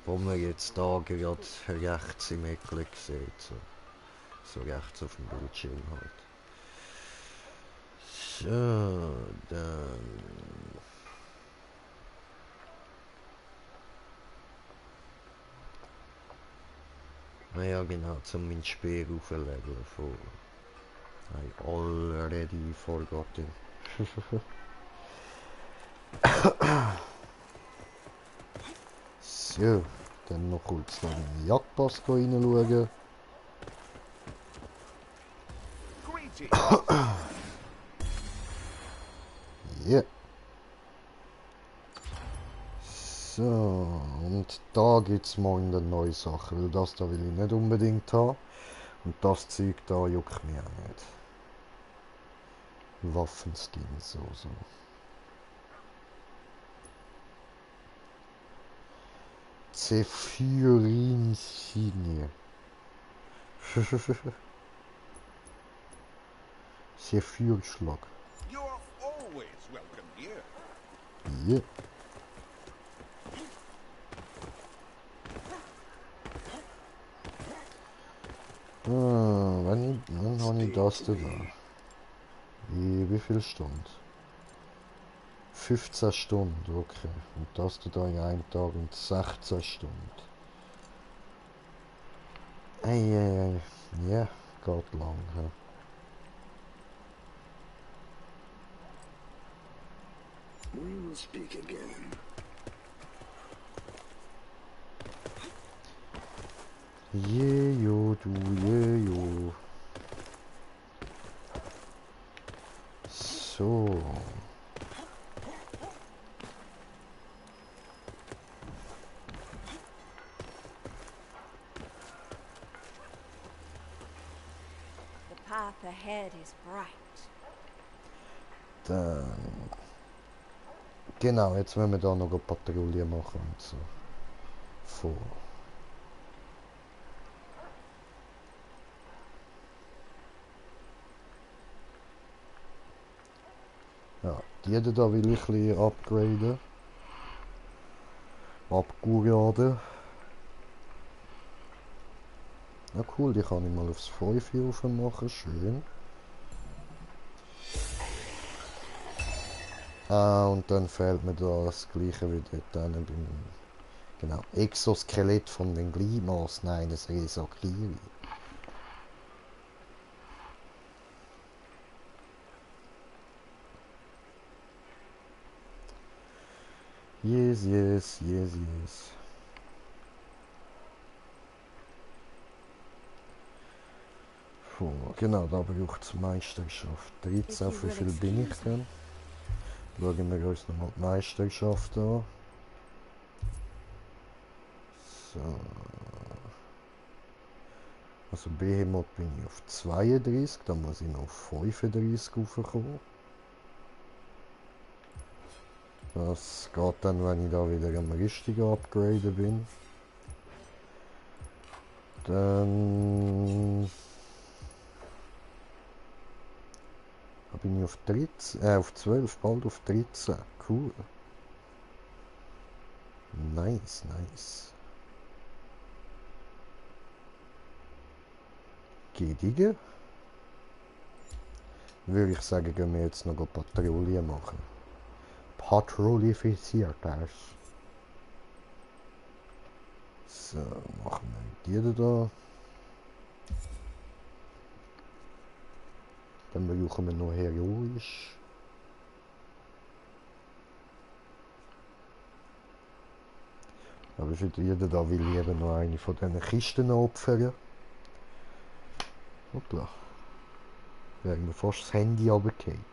wo man jetzt da gerade rechts im Eckle sieht. So rechts auf dem Bildschirm halt. So, dann... Naja, genau, zum mein Speer aufleveln von... I already forgotten. So, dann noch kurz noch in den Jagdpass reinschauen. Greetings. Yeah. So, und da gibt es morgen eine neue Sache, weil das da will ich nicht unbedingt haben. Und das Zeug da juckt mich auch nicht. Waffenskins so. Zephyrinsinie. Zephyrschlag. You're always welcome here. Yeah. Wann habe ich das da? Wie viel Stunden? 15 Stunden, okay. Und das da in einem Tag und 16 Stunden. Ja, geht lang. Ja. We will speak again. Jejo, du jejo. So. The path ahead is bright. Dann. Genau, jetzt wollen wir da noch eine Patrouille machen und so. Vor. Ja, die da will ich ein bisschen upgraden. Upgraden. Ja cool, die kann ich mal aufs 5 machen, schön. Ah, und dann fehlt mir da das gleiche wie dort beim... Genau, Exoskelett von den Glimas. Nein, das Resakiri. Yes, yes, yes, yes. Puh, genau, da braucht es Meisterschaft 13. Auf wie viel bin ich denn? Schauen wir uns nochmal die Meisterschaft an. So. Also Behemoth bin ich auf 32, dann muss ich noch auf 35 raufkommen. Das geht dann, wenn ich da wieder am richtigen Upgraden bin. Dann bin ich auf 13, auf 12, bald auf 13. Cool. Nice, nice. Gedigen? Würde ich sagen, gehen wir jetzt noch eine Patrouille machen. Patrouillifiziert das. So, machen wir die da. Dann brauchen wir noch heroisch. Aber für die da will ich eben noch eine von diesen Kisten opfern. Hoppla. Wäre mir fast das Handy runtergefallen.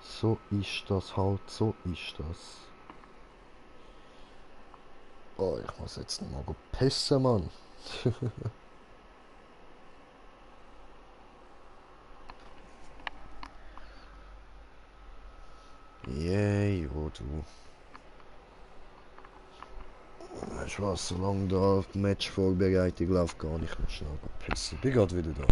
So ist das halt, so ist das. Oh, ich muss jetzt noch mal pissen, Mann. Yay, wo du. Weißt du was, solange da die Matchvorbereitung läuft, gar nicht mehr schnell pissen. Bin gerade wieder da.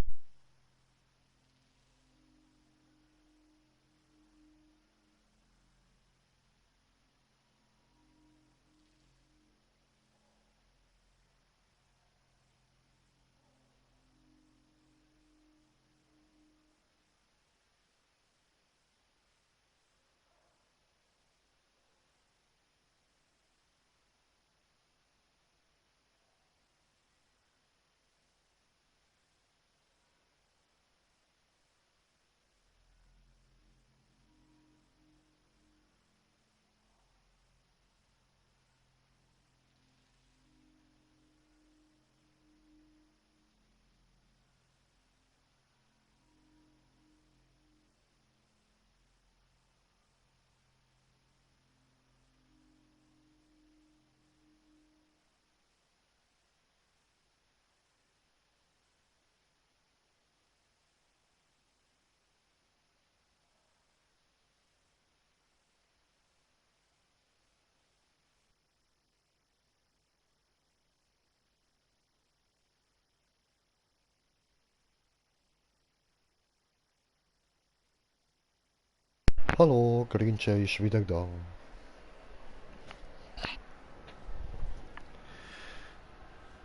Hallo, Grinche ist wieder da.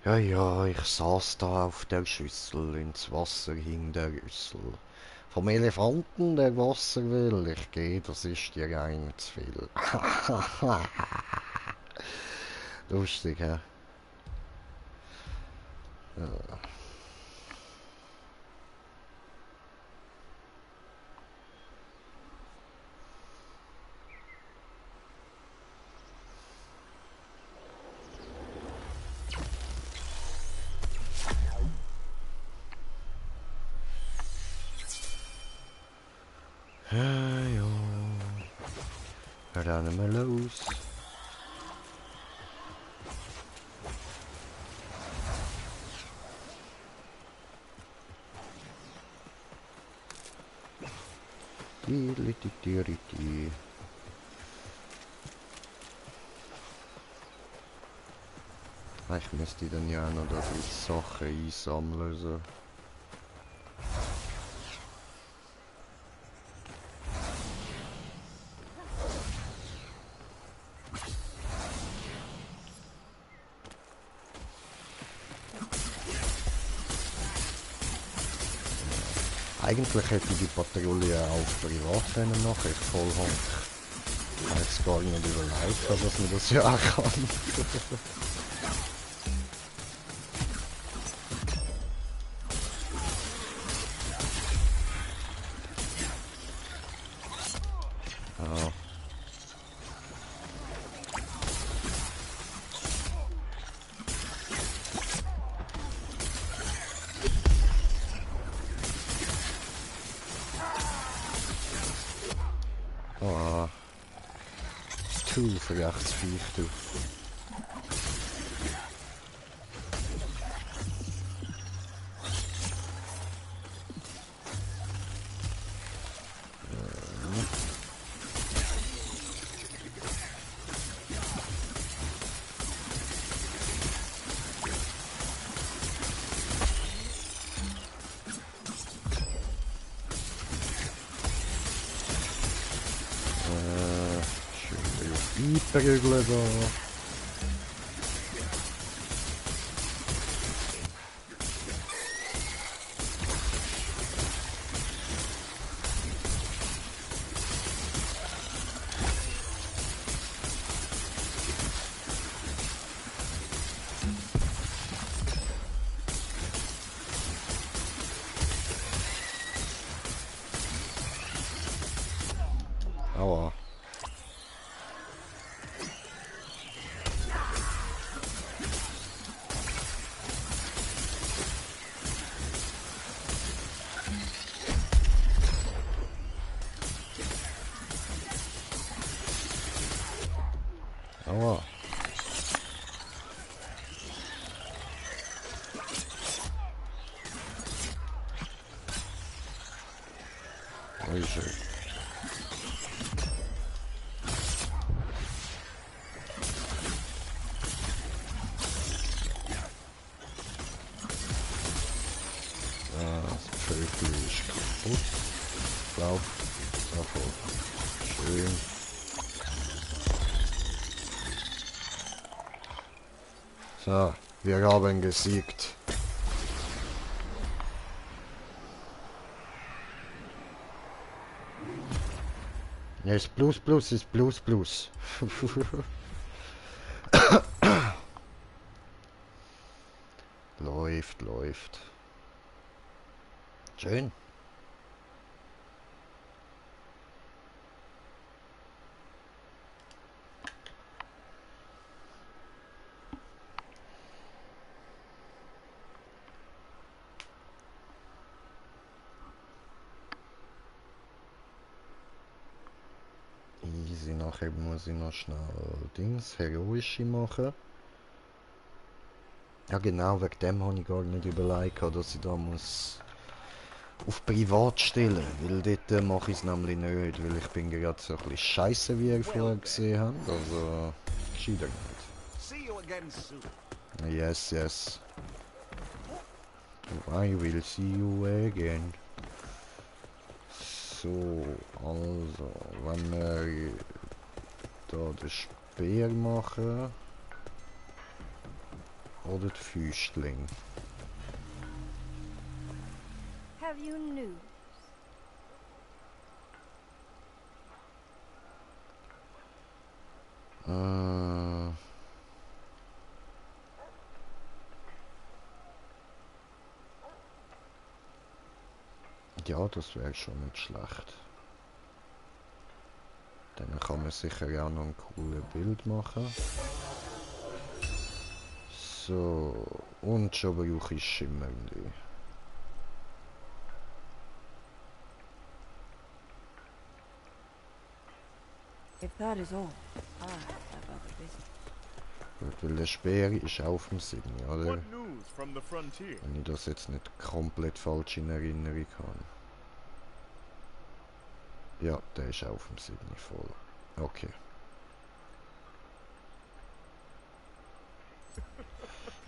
Ja, ja, ich saß da auf der Schüssel, ins Wasser hing der Rüssel. Vom Elefanten, der Wasser will, ich geh, das ist dir ein zu viel. Lustig, hä? Ja, ja. Rennen wir los. Di. Ich müsste dann ja auch noch da die Sachen einsammeln. So. Eigentlich hätte ich die Patrouille auch privat rennen nachher voll honk. Ich habe jetzt gar nicht überlegt, dass man das ja auch kann. Ja. Ah. Zu verjagtes Viech, du. Schön einprügeln da. Aua. Aua. Also. Das Vögel ist kaputt. Lauf. Davon. Schön. So, wir haben gesiegt. Ja, ist Plus Plus, ist Plus Plus. Läuft, läuft. Schön. Easy, nachher muss ich noch schnell Dings, Heroische machen. Ja genau, wegen dem habe ich gar nicht überlegt, dass ich da muss auf Privat stellen, weil dort mache ich es nämlich nicht, weil ich bin gerade so ein bisschen scheiße, wie ihr vorher gesehen habt, also gescheiter nicht. See you again soon. Yes, yes. I will see you again. So, also, wenn wir da den Speer machen oder die Füßling. Have you news? Ja, das wäre schon nicht schlecht. Dann kann man sicher auch noch ein cooles Bild machen. So, und schon brauche ich Schimmernde. If that is all, I have other business. Gut, weil der Speer ist auf dem Sinn, oder? What news from the frontier? Wenn ich das jetzt nicht komplett falsch in Erinnerung habe. Ja, der ist auf dem Sinn voll. Okay.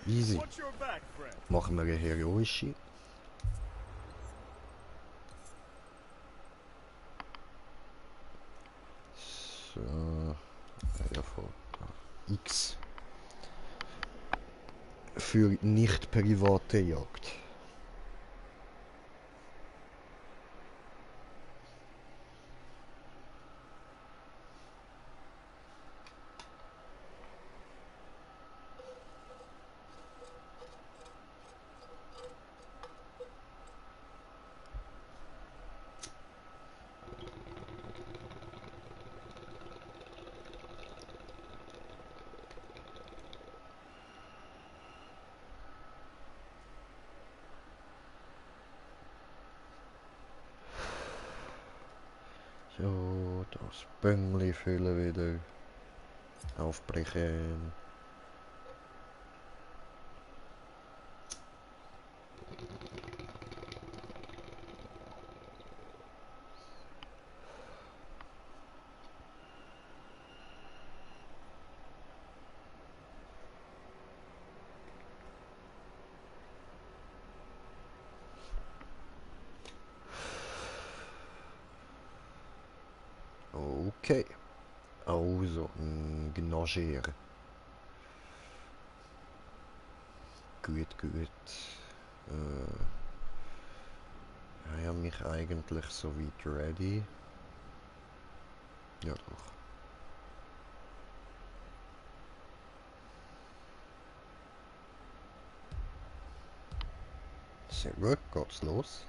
Easy. Watch your back, friend. Machen wir eine heroische. So. Ja, voll. X. Für nicht private Jagd. So, das Böngli füllen wieder. Aufbrechen. Okay. Also, Gnagieren. Gut, gut. Ich habe mich eigentlich soweit ready. Ja, doch. Sehr gut, geht's los.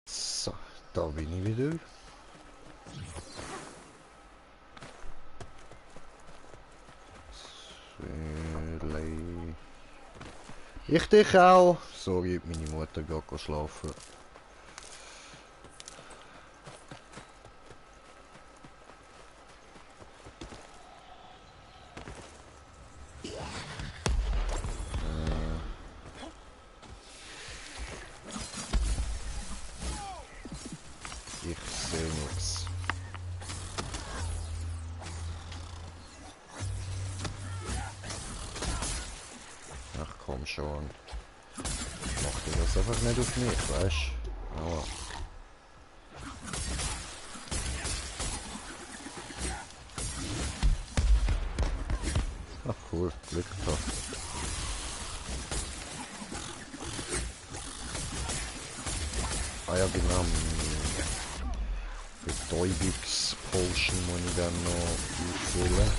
So, da bin ich wieder. Ich dich auch. Sorry, meine Mutter geht schlafen. Ich sehe nichts. Ach komm schon. Mach dir das einfach nicht auf mich, weißt du? Aua. Ach cool, Glück gehabt. Ah ja genau. Betäubungspotion muss ich dann noch auffüllen.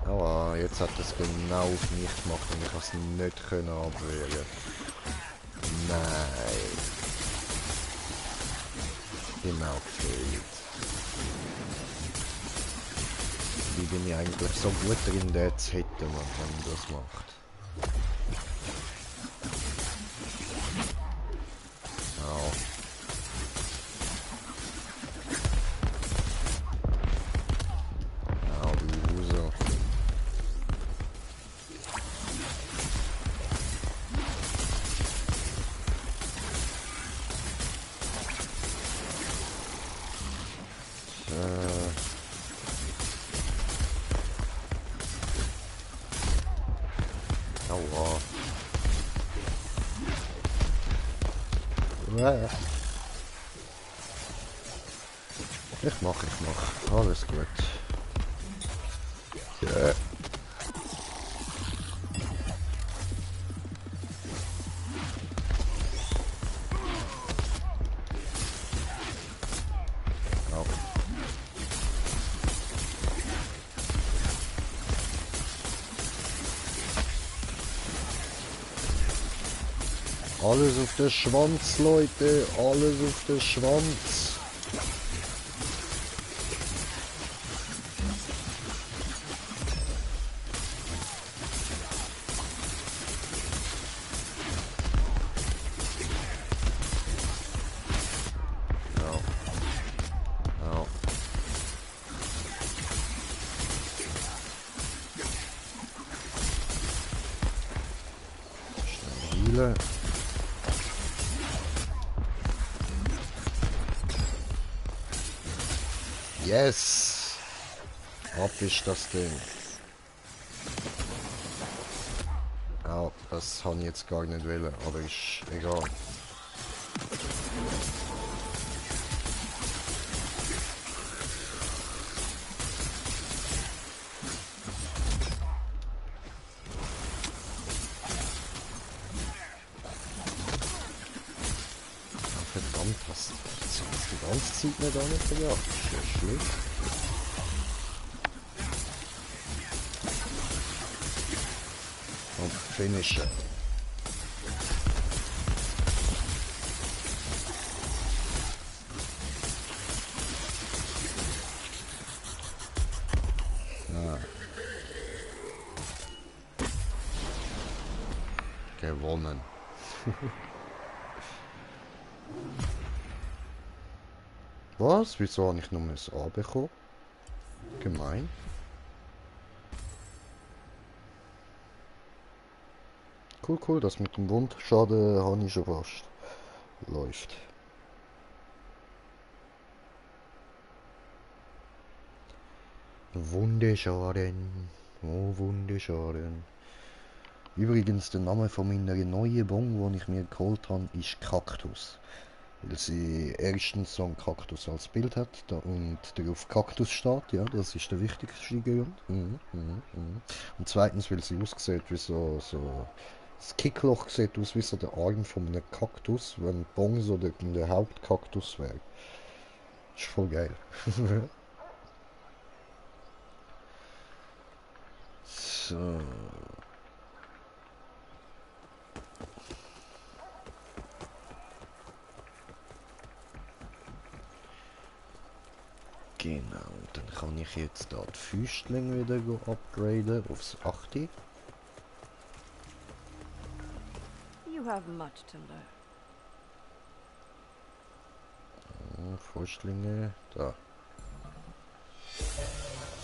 Aua, jetzt hat es genau auf mich gemacht und ich habe es nicht können abwehren. Nein. Genau gefehlt. Wie bin ich eigentlich so gut drin, den zu hitten, wenn man das macht. Aua. Ich mach. Alles gut. Ja. Au. Alles auf den Schwanz, Leute. Alles auf den Schwanz. Au. Au. Schnell healen. Yes! Ab ist das Ding. Au, das habe ich jetzt gar nicht wollen, aber ist egal. Verdammt, hast du die ganze Zeit nicht an nicht gedacht? Das ist ja schlimm. Und finishen. Ah. Gewonnen. Was? Wieso habe ich nur ein A bekommen? Gemein. Cool, das mit dem Wundschaden habe ich schon fast. Läuft. Wundeschaden. Oh, Wundeschaden. Übrigens, der Name von meiner neuen Bon, die ich mir geholt habe, ist Kaktus. Weil sie erstens so einen Kaktus als Bild hat und darauf Kaktus steht, ja, das ist der wichtigste Grund. Und zweitens, weil sie aussieht wie so das Kickloch sieht aus wie so der Arm von einem Kaktus, wenn Bong so der Hauptkaktus wäre. Ist voll geil. So. Genau, dann kann ich jetzt da die Füßlinge wieder upgraden aufs 8. You have much to learn. Füßlinge, da.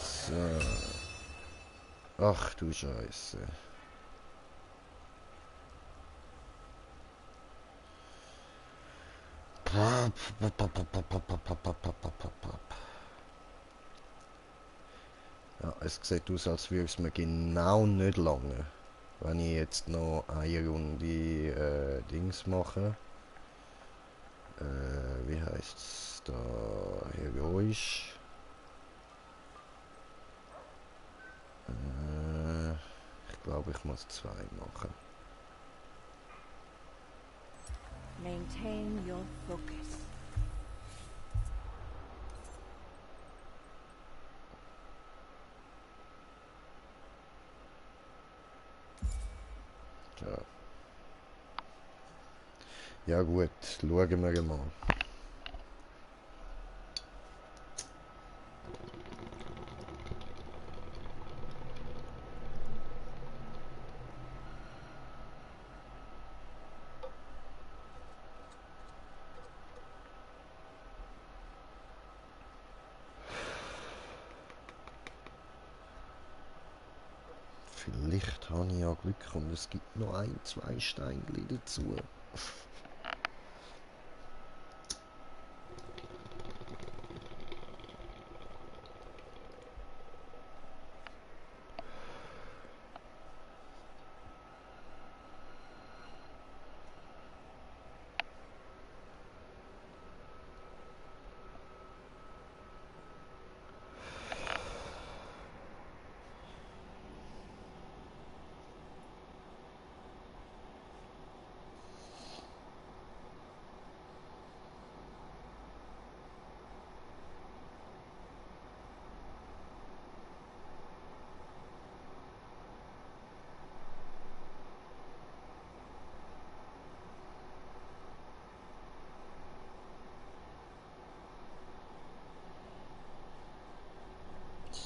So. Ach du Scheiße. Ja, es sieht aus, als würde es mir genau nicht lange, wenn ich jetzt noch eine Runde Dings mache. Wie heißt es da? Heroisch. Ich glaube, ich muss 2 machen. Maintain your focus. Ja. Ja gut, schauen wir mal. Vielleicht habe ich ja Glück und es gibt noch 1-2 Steinchen dazu.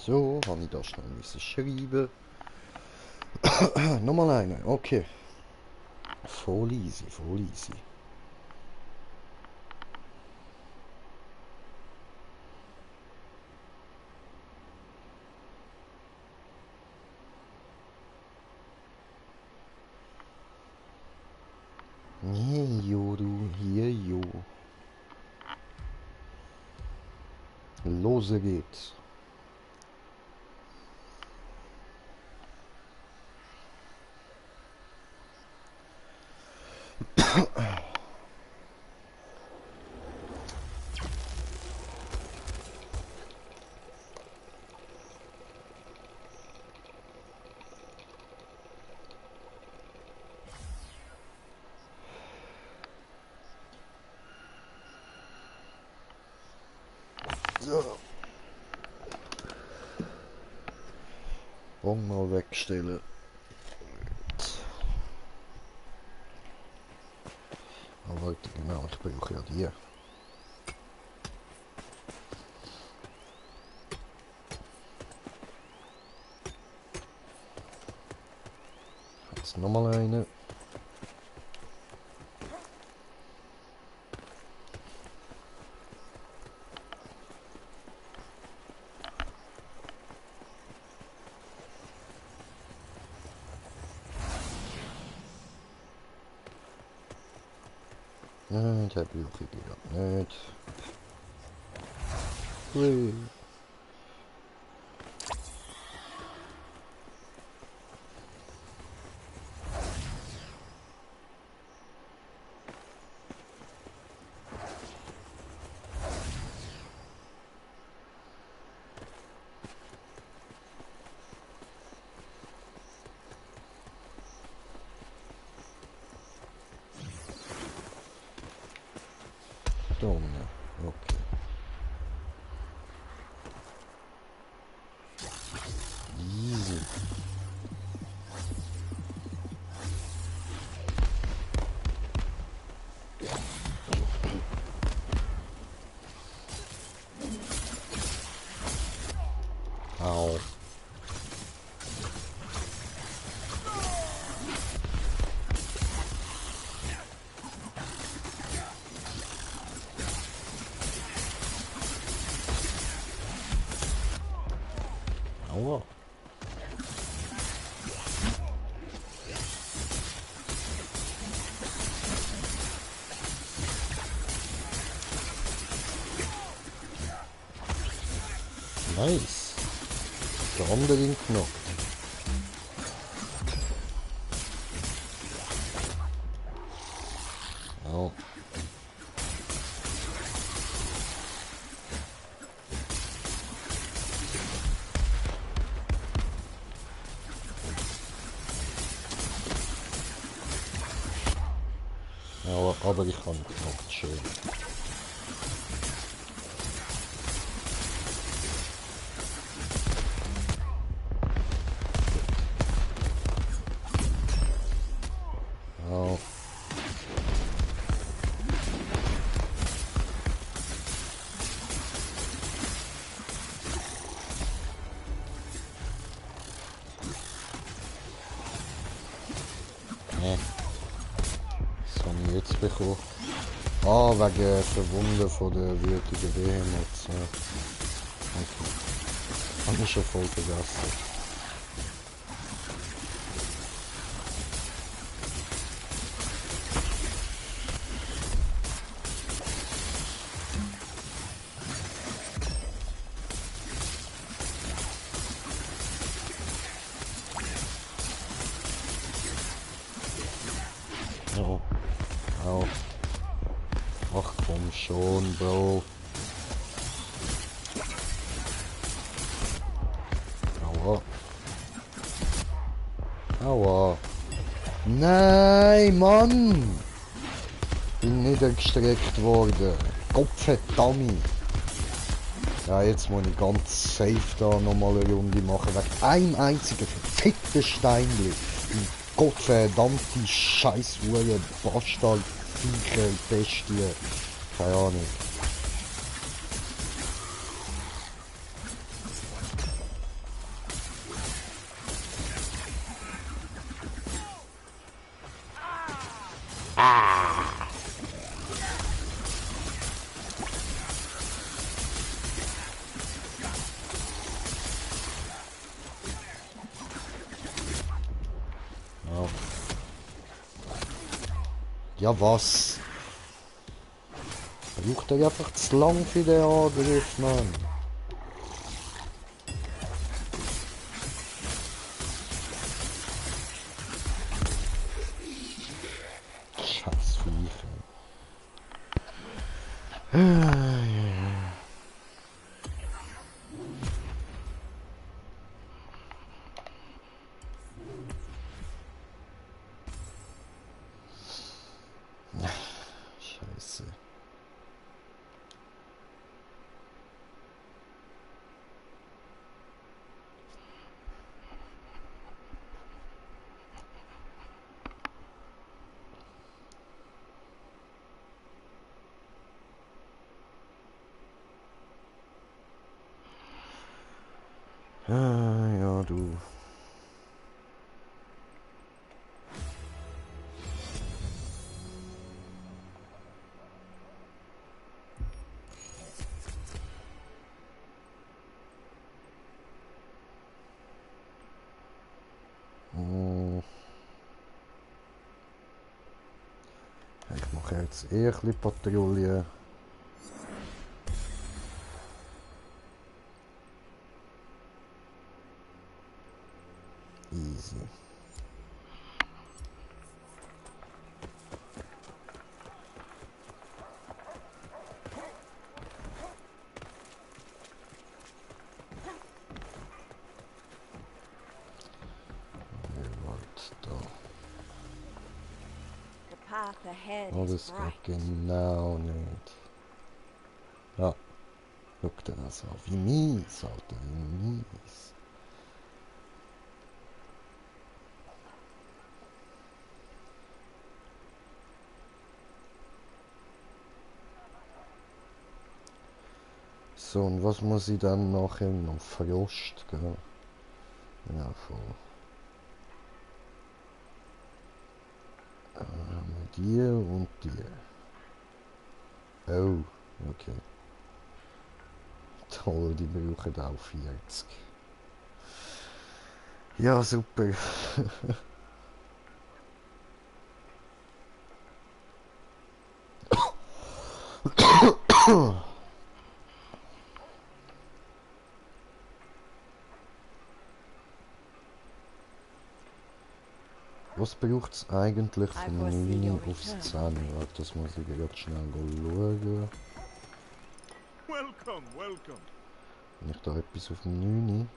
So, habe ich da schnell müssen schreiben. Nochmal eine, okay. Voll easy, voll easy. Nee, jo, du, hier, jo. Lose geht's. So. Bon mal wegstellen. Oh, Leute, genau, ich brauche ja die. Jetzt nochmal eine. Nein, der brauche ich ja nicht. Hui. Da unten, okay. Easy. Au. Aua. Nice. Der andere geknackt. Au. Aber ich kann geknackt, schön. Au. Nee. Was habe ich jetzt bekommen? Ah, wegen Verwunden von der wütigen Behemoth. Ja. Okay. Hab ich schon voll vergessen. Oh. Au. Ach komm schon, Bro. Aua. Aua. Nein, Mann! Bin niedergestreckt worden. Gottverdammt. Ja, jetzt muss ich ganz safe da nochmal eine Runde machen. Wegen einem einzigen verfickten Steinli. Gottverdammte Scheißhure, Bastard, Viecher, Bestie. Keine Ahnung. Ja. Ja, was? Braucht er einfach zu lang für den Angriff, Mann. Scheiß Viecher. Scheiße. Ja, du. Ich mache jetzt eher ein bisschen Patrouille. Easy. Da. The path ahead Oh, is das bright. geht genau nicht. Ja, schau dir das an. Wie mies, Alter, wie mies. So, und was muss ich dann nachher noch? Verrost, gell? Ja, voll. Die und die. Oh, okay. Toll, die brauchen auch 40. Ja, super. Was braucht es eigentlich von 9 aufs 10? Warte, das muss ich gerade schnell schauen. Welcome, welcome. Wenn ich da etwas auf dem 9.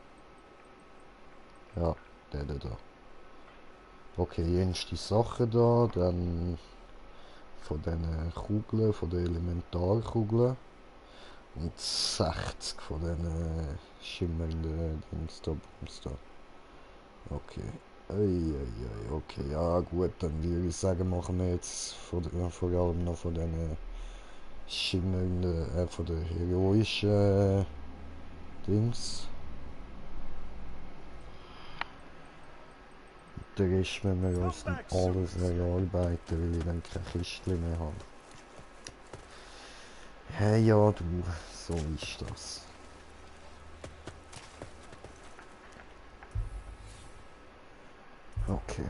Ja, der da. Okay, jenste Sachen da, dann von diesen Kugeln, von den Elementarkugeln. Und 60 von diesen schimmernden Dings da, Bums da. Okay. Okay, ja gut, dann würde ich sagen, machen wir jetzt vor allem noch von diesen schimmernden, von den heroischen Dings. Der Rest müssen wir uns dann alles erarbeiten, weil ich dann keine Kistchen mehr habe. Hey, ja du, so ist das. Okay.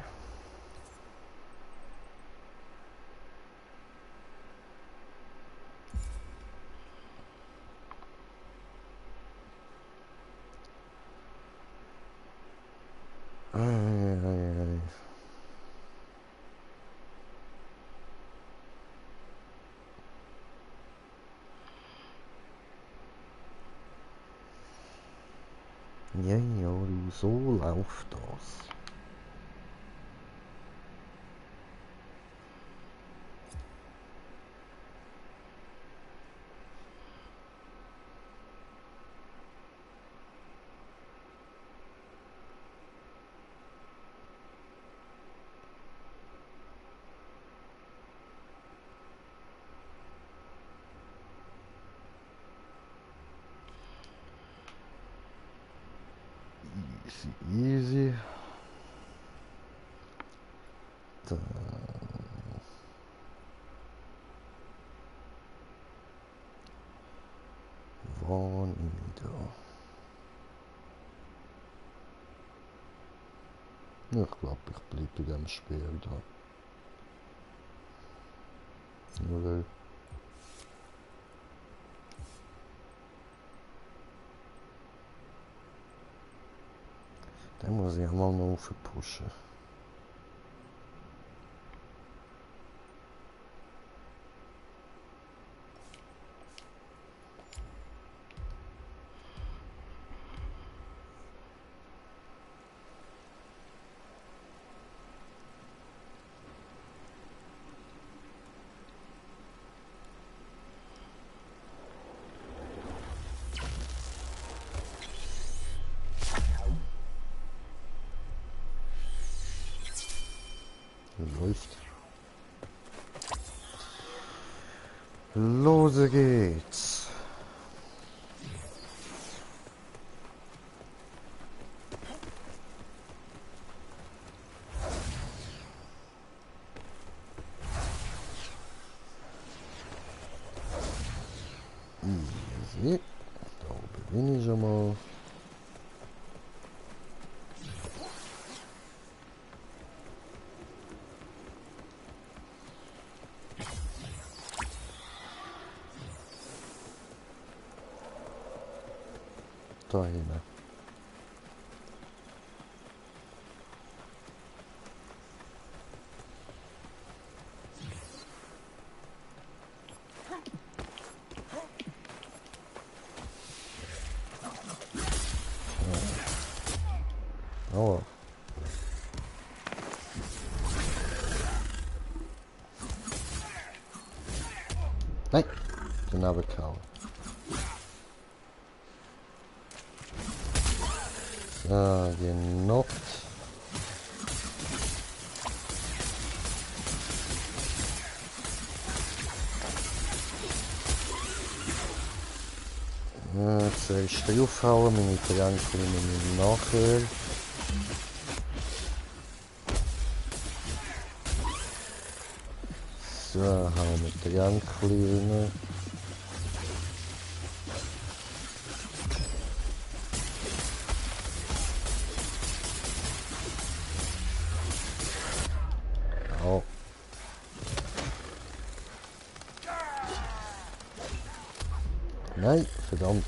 Ei. Ja, ja, du, so läuft das. Easy, easy. Da. Bonita. Ich glaube, ich bleibe bei dem Spiel da. Nur den muss ich einmal noch aufpushen. Läuft. Lose geht's. Easy. Da oben bin ich schon mal. Da hinten. Aua. Nein, daneben gehauen. So, genockt. Zuerst draufhauen, meine Triangle nehmen wir nachher. So, hauen wir Triangle rein. Oh. Nein, verdammt.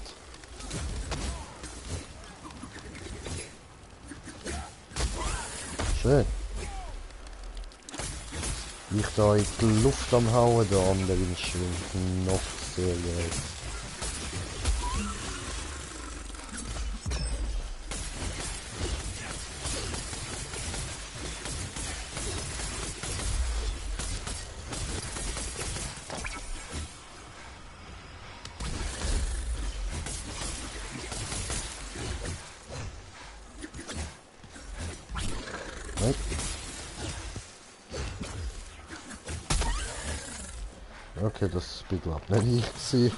Schön. Ich da in die Luft am Hauen, der andere schwimmt noch sehr gut. Nein. Okay, das bin glaube ich nicht ich gewesen.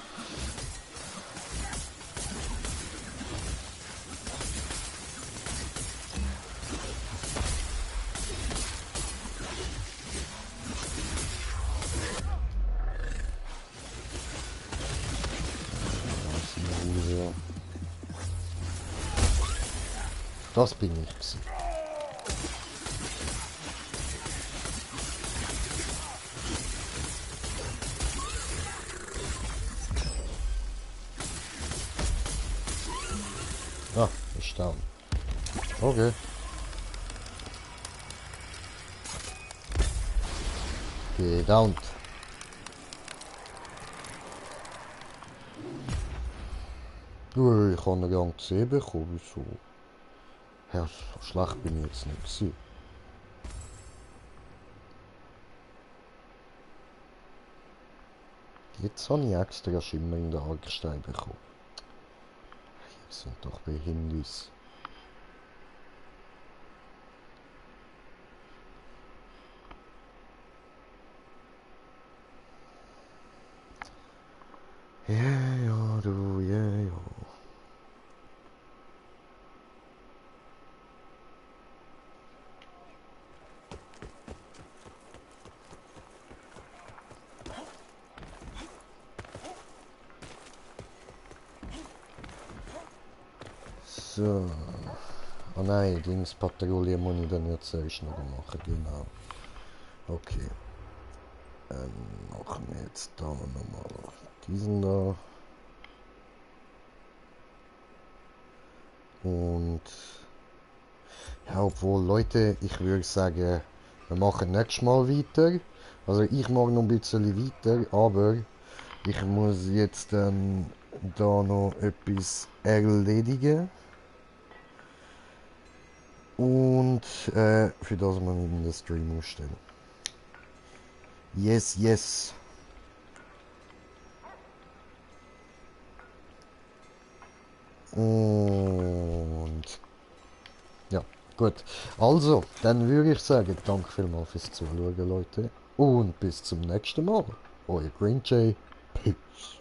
Das bin ich gewesen. Ah, ist down. Okay. Gedownt. Ich habe einen Rang 10 bekommen, wieso? Ja, so schlecht bin ich jetzt nicht gewesen. Jetzt habe ich extra Schimmer in der Argstein bekommen. Die sind doch Behindnis. Ja, du, ja. So. Oh nein, Dingspatrouille muss ich dann jetzt zuerst noch machen, genau. Okay. Machen wir jetzt da nochmal diesen da. Und ja, obwohl Leute, ich würde sagen, wir machen nächstes Mal weiter. Also ich mache noch ein bisschen weiter, aber ich muss jetzt da noch etwas erledigen. Und für das muss ich den Stream umstellen. Yes, yes. Und ja, gut. Also, dann würde ich sagen, danke vielmals fürs Zuschauen, Leute. Und bis zum nächsten Mal. Euer Green Jay. Peace.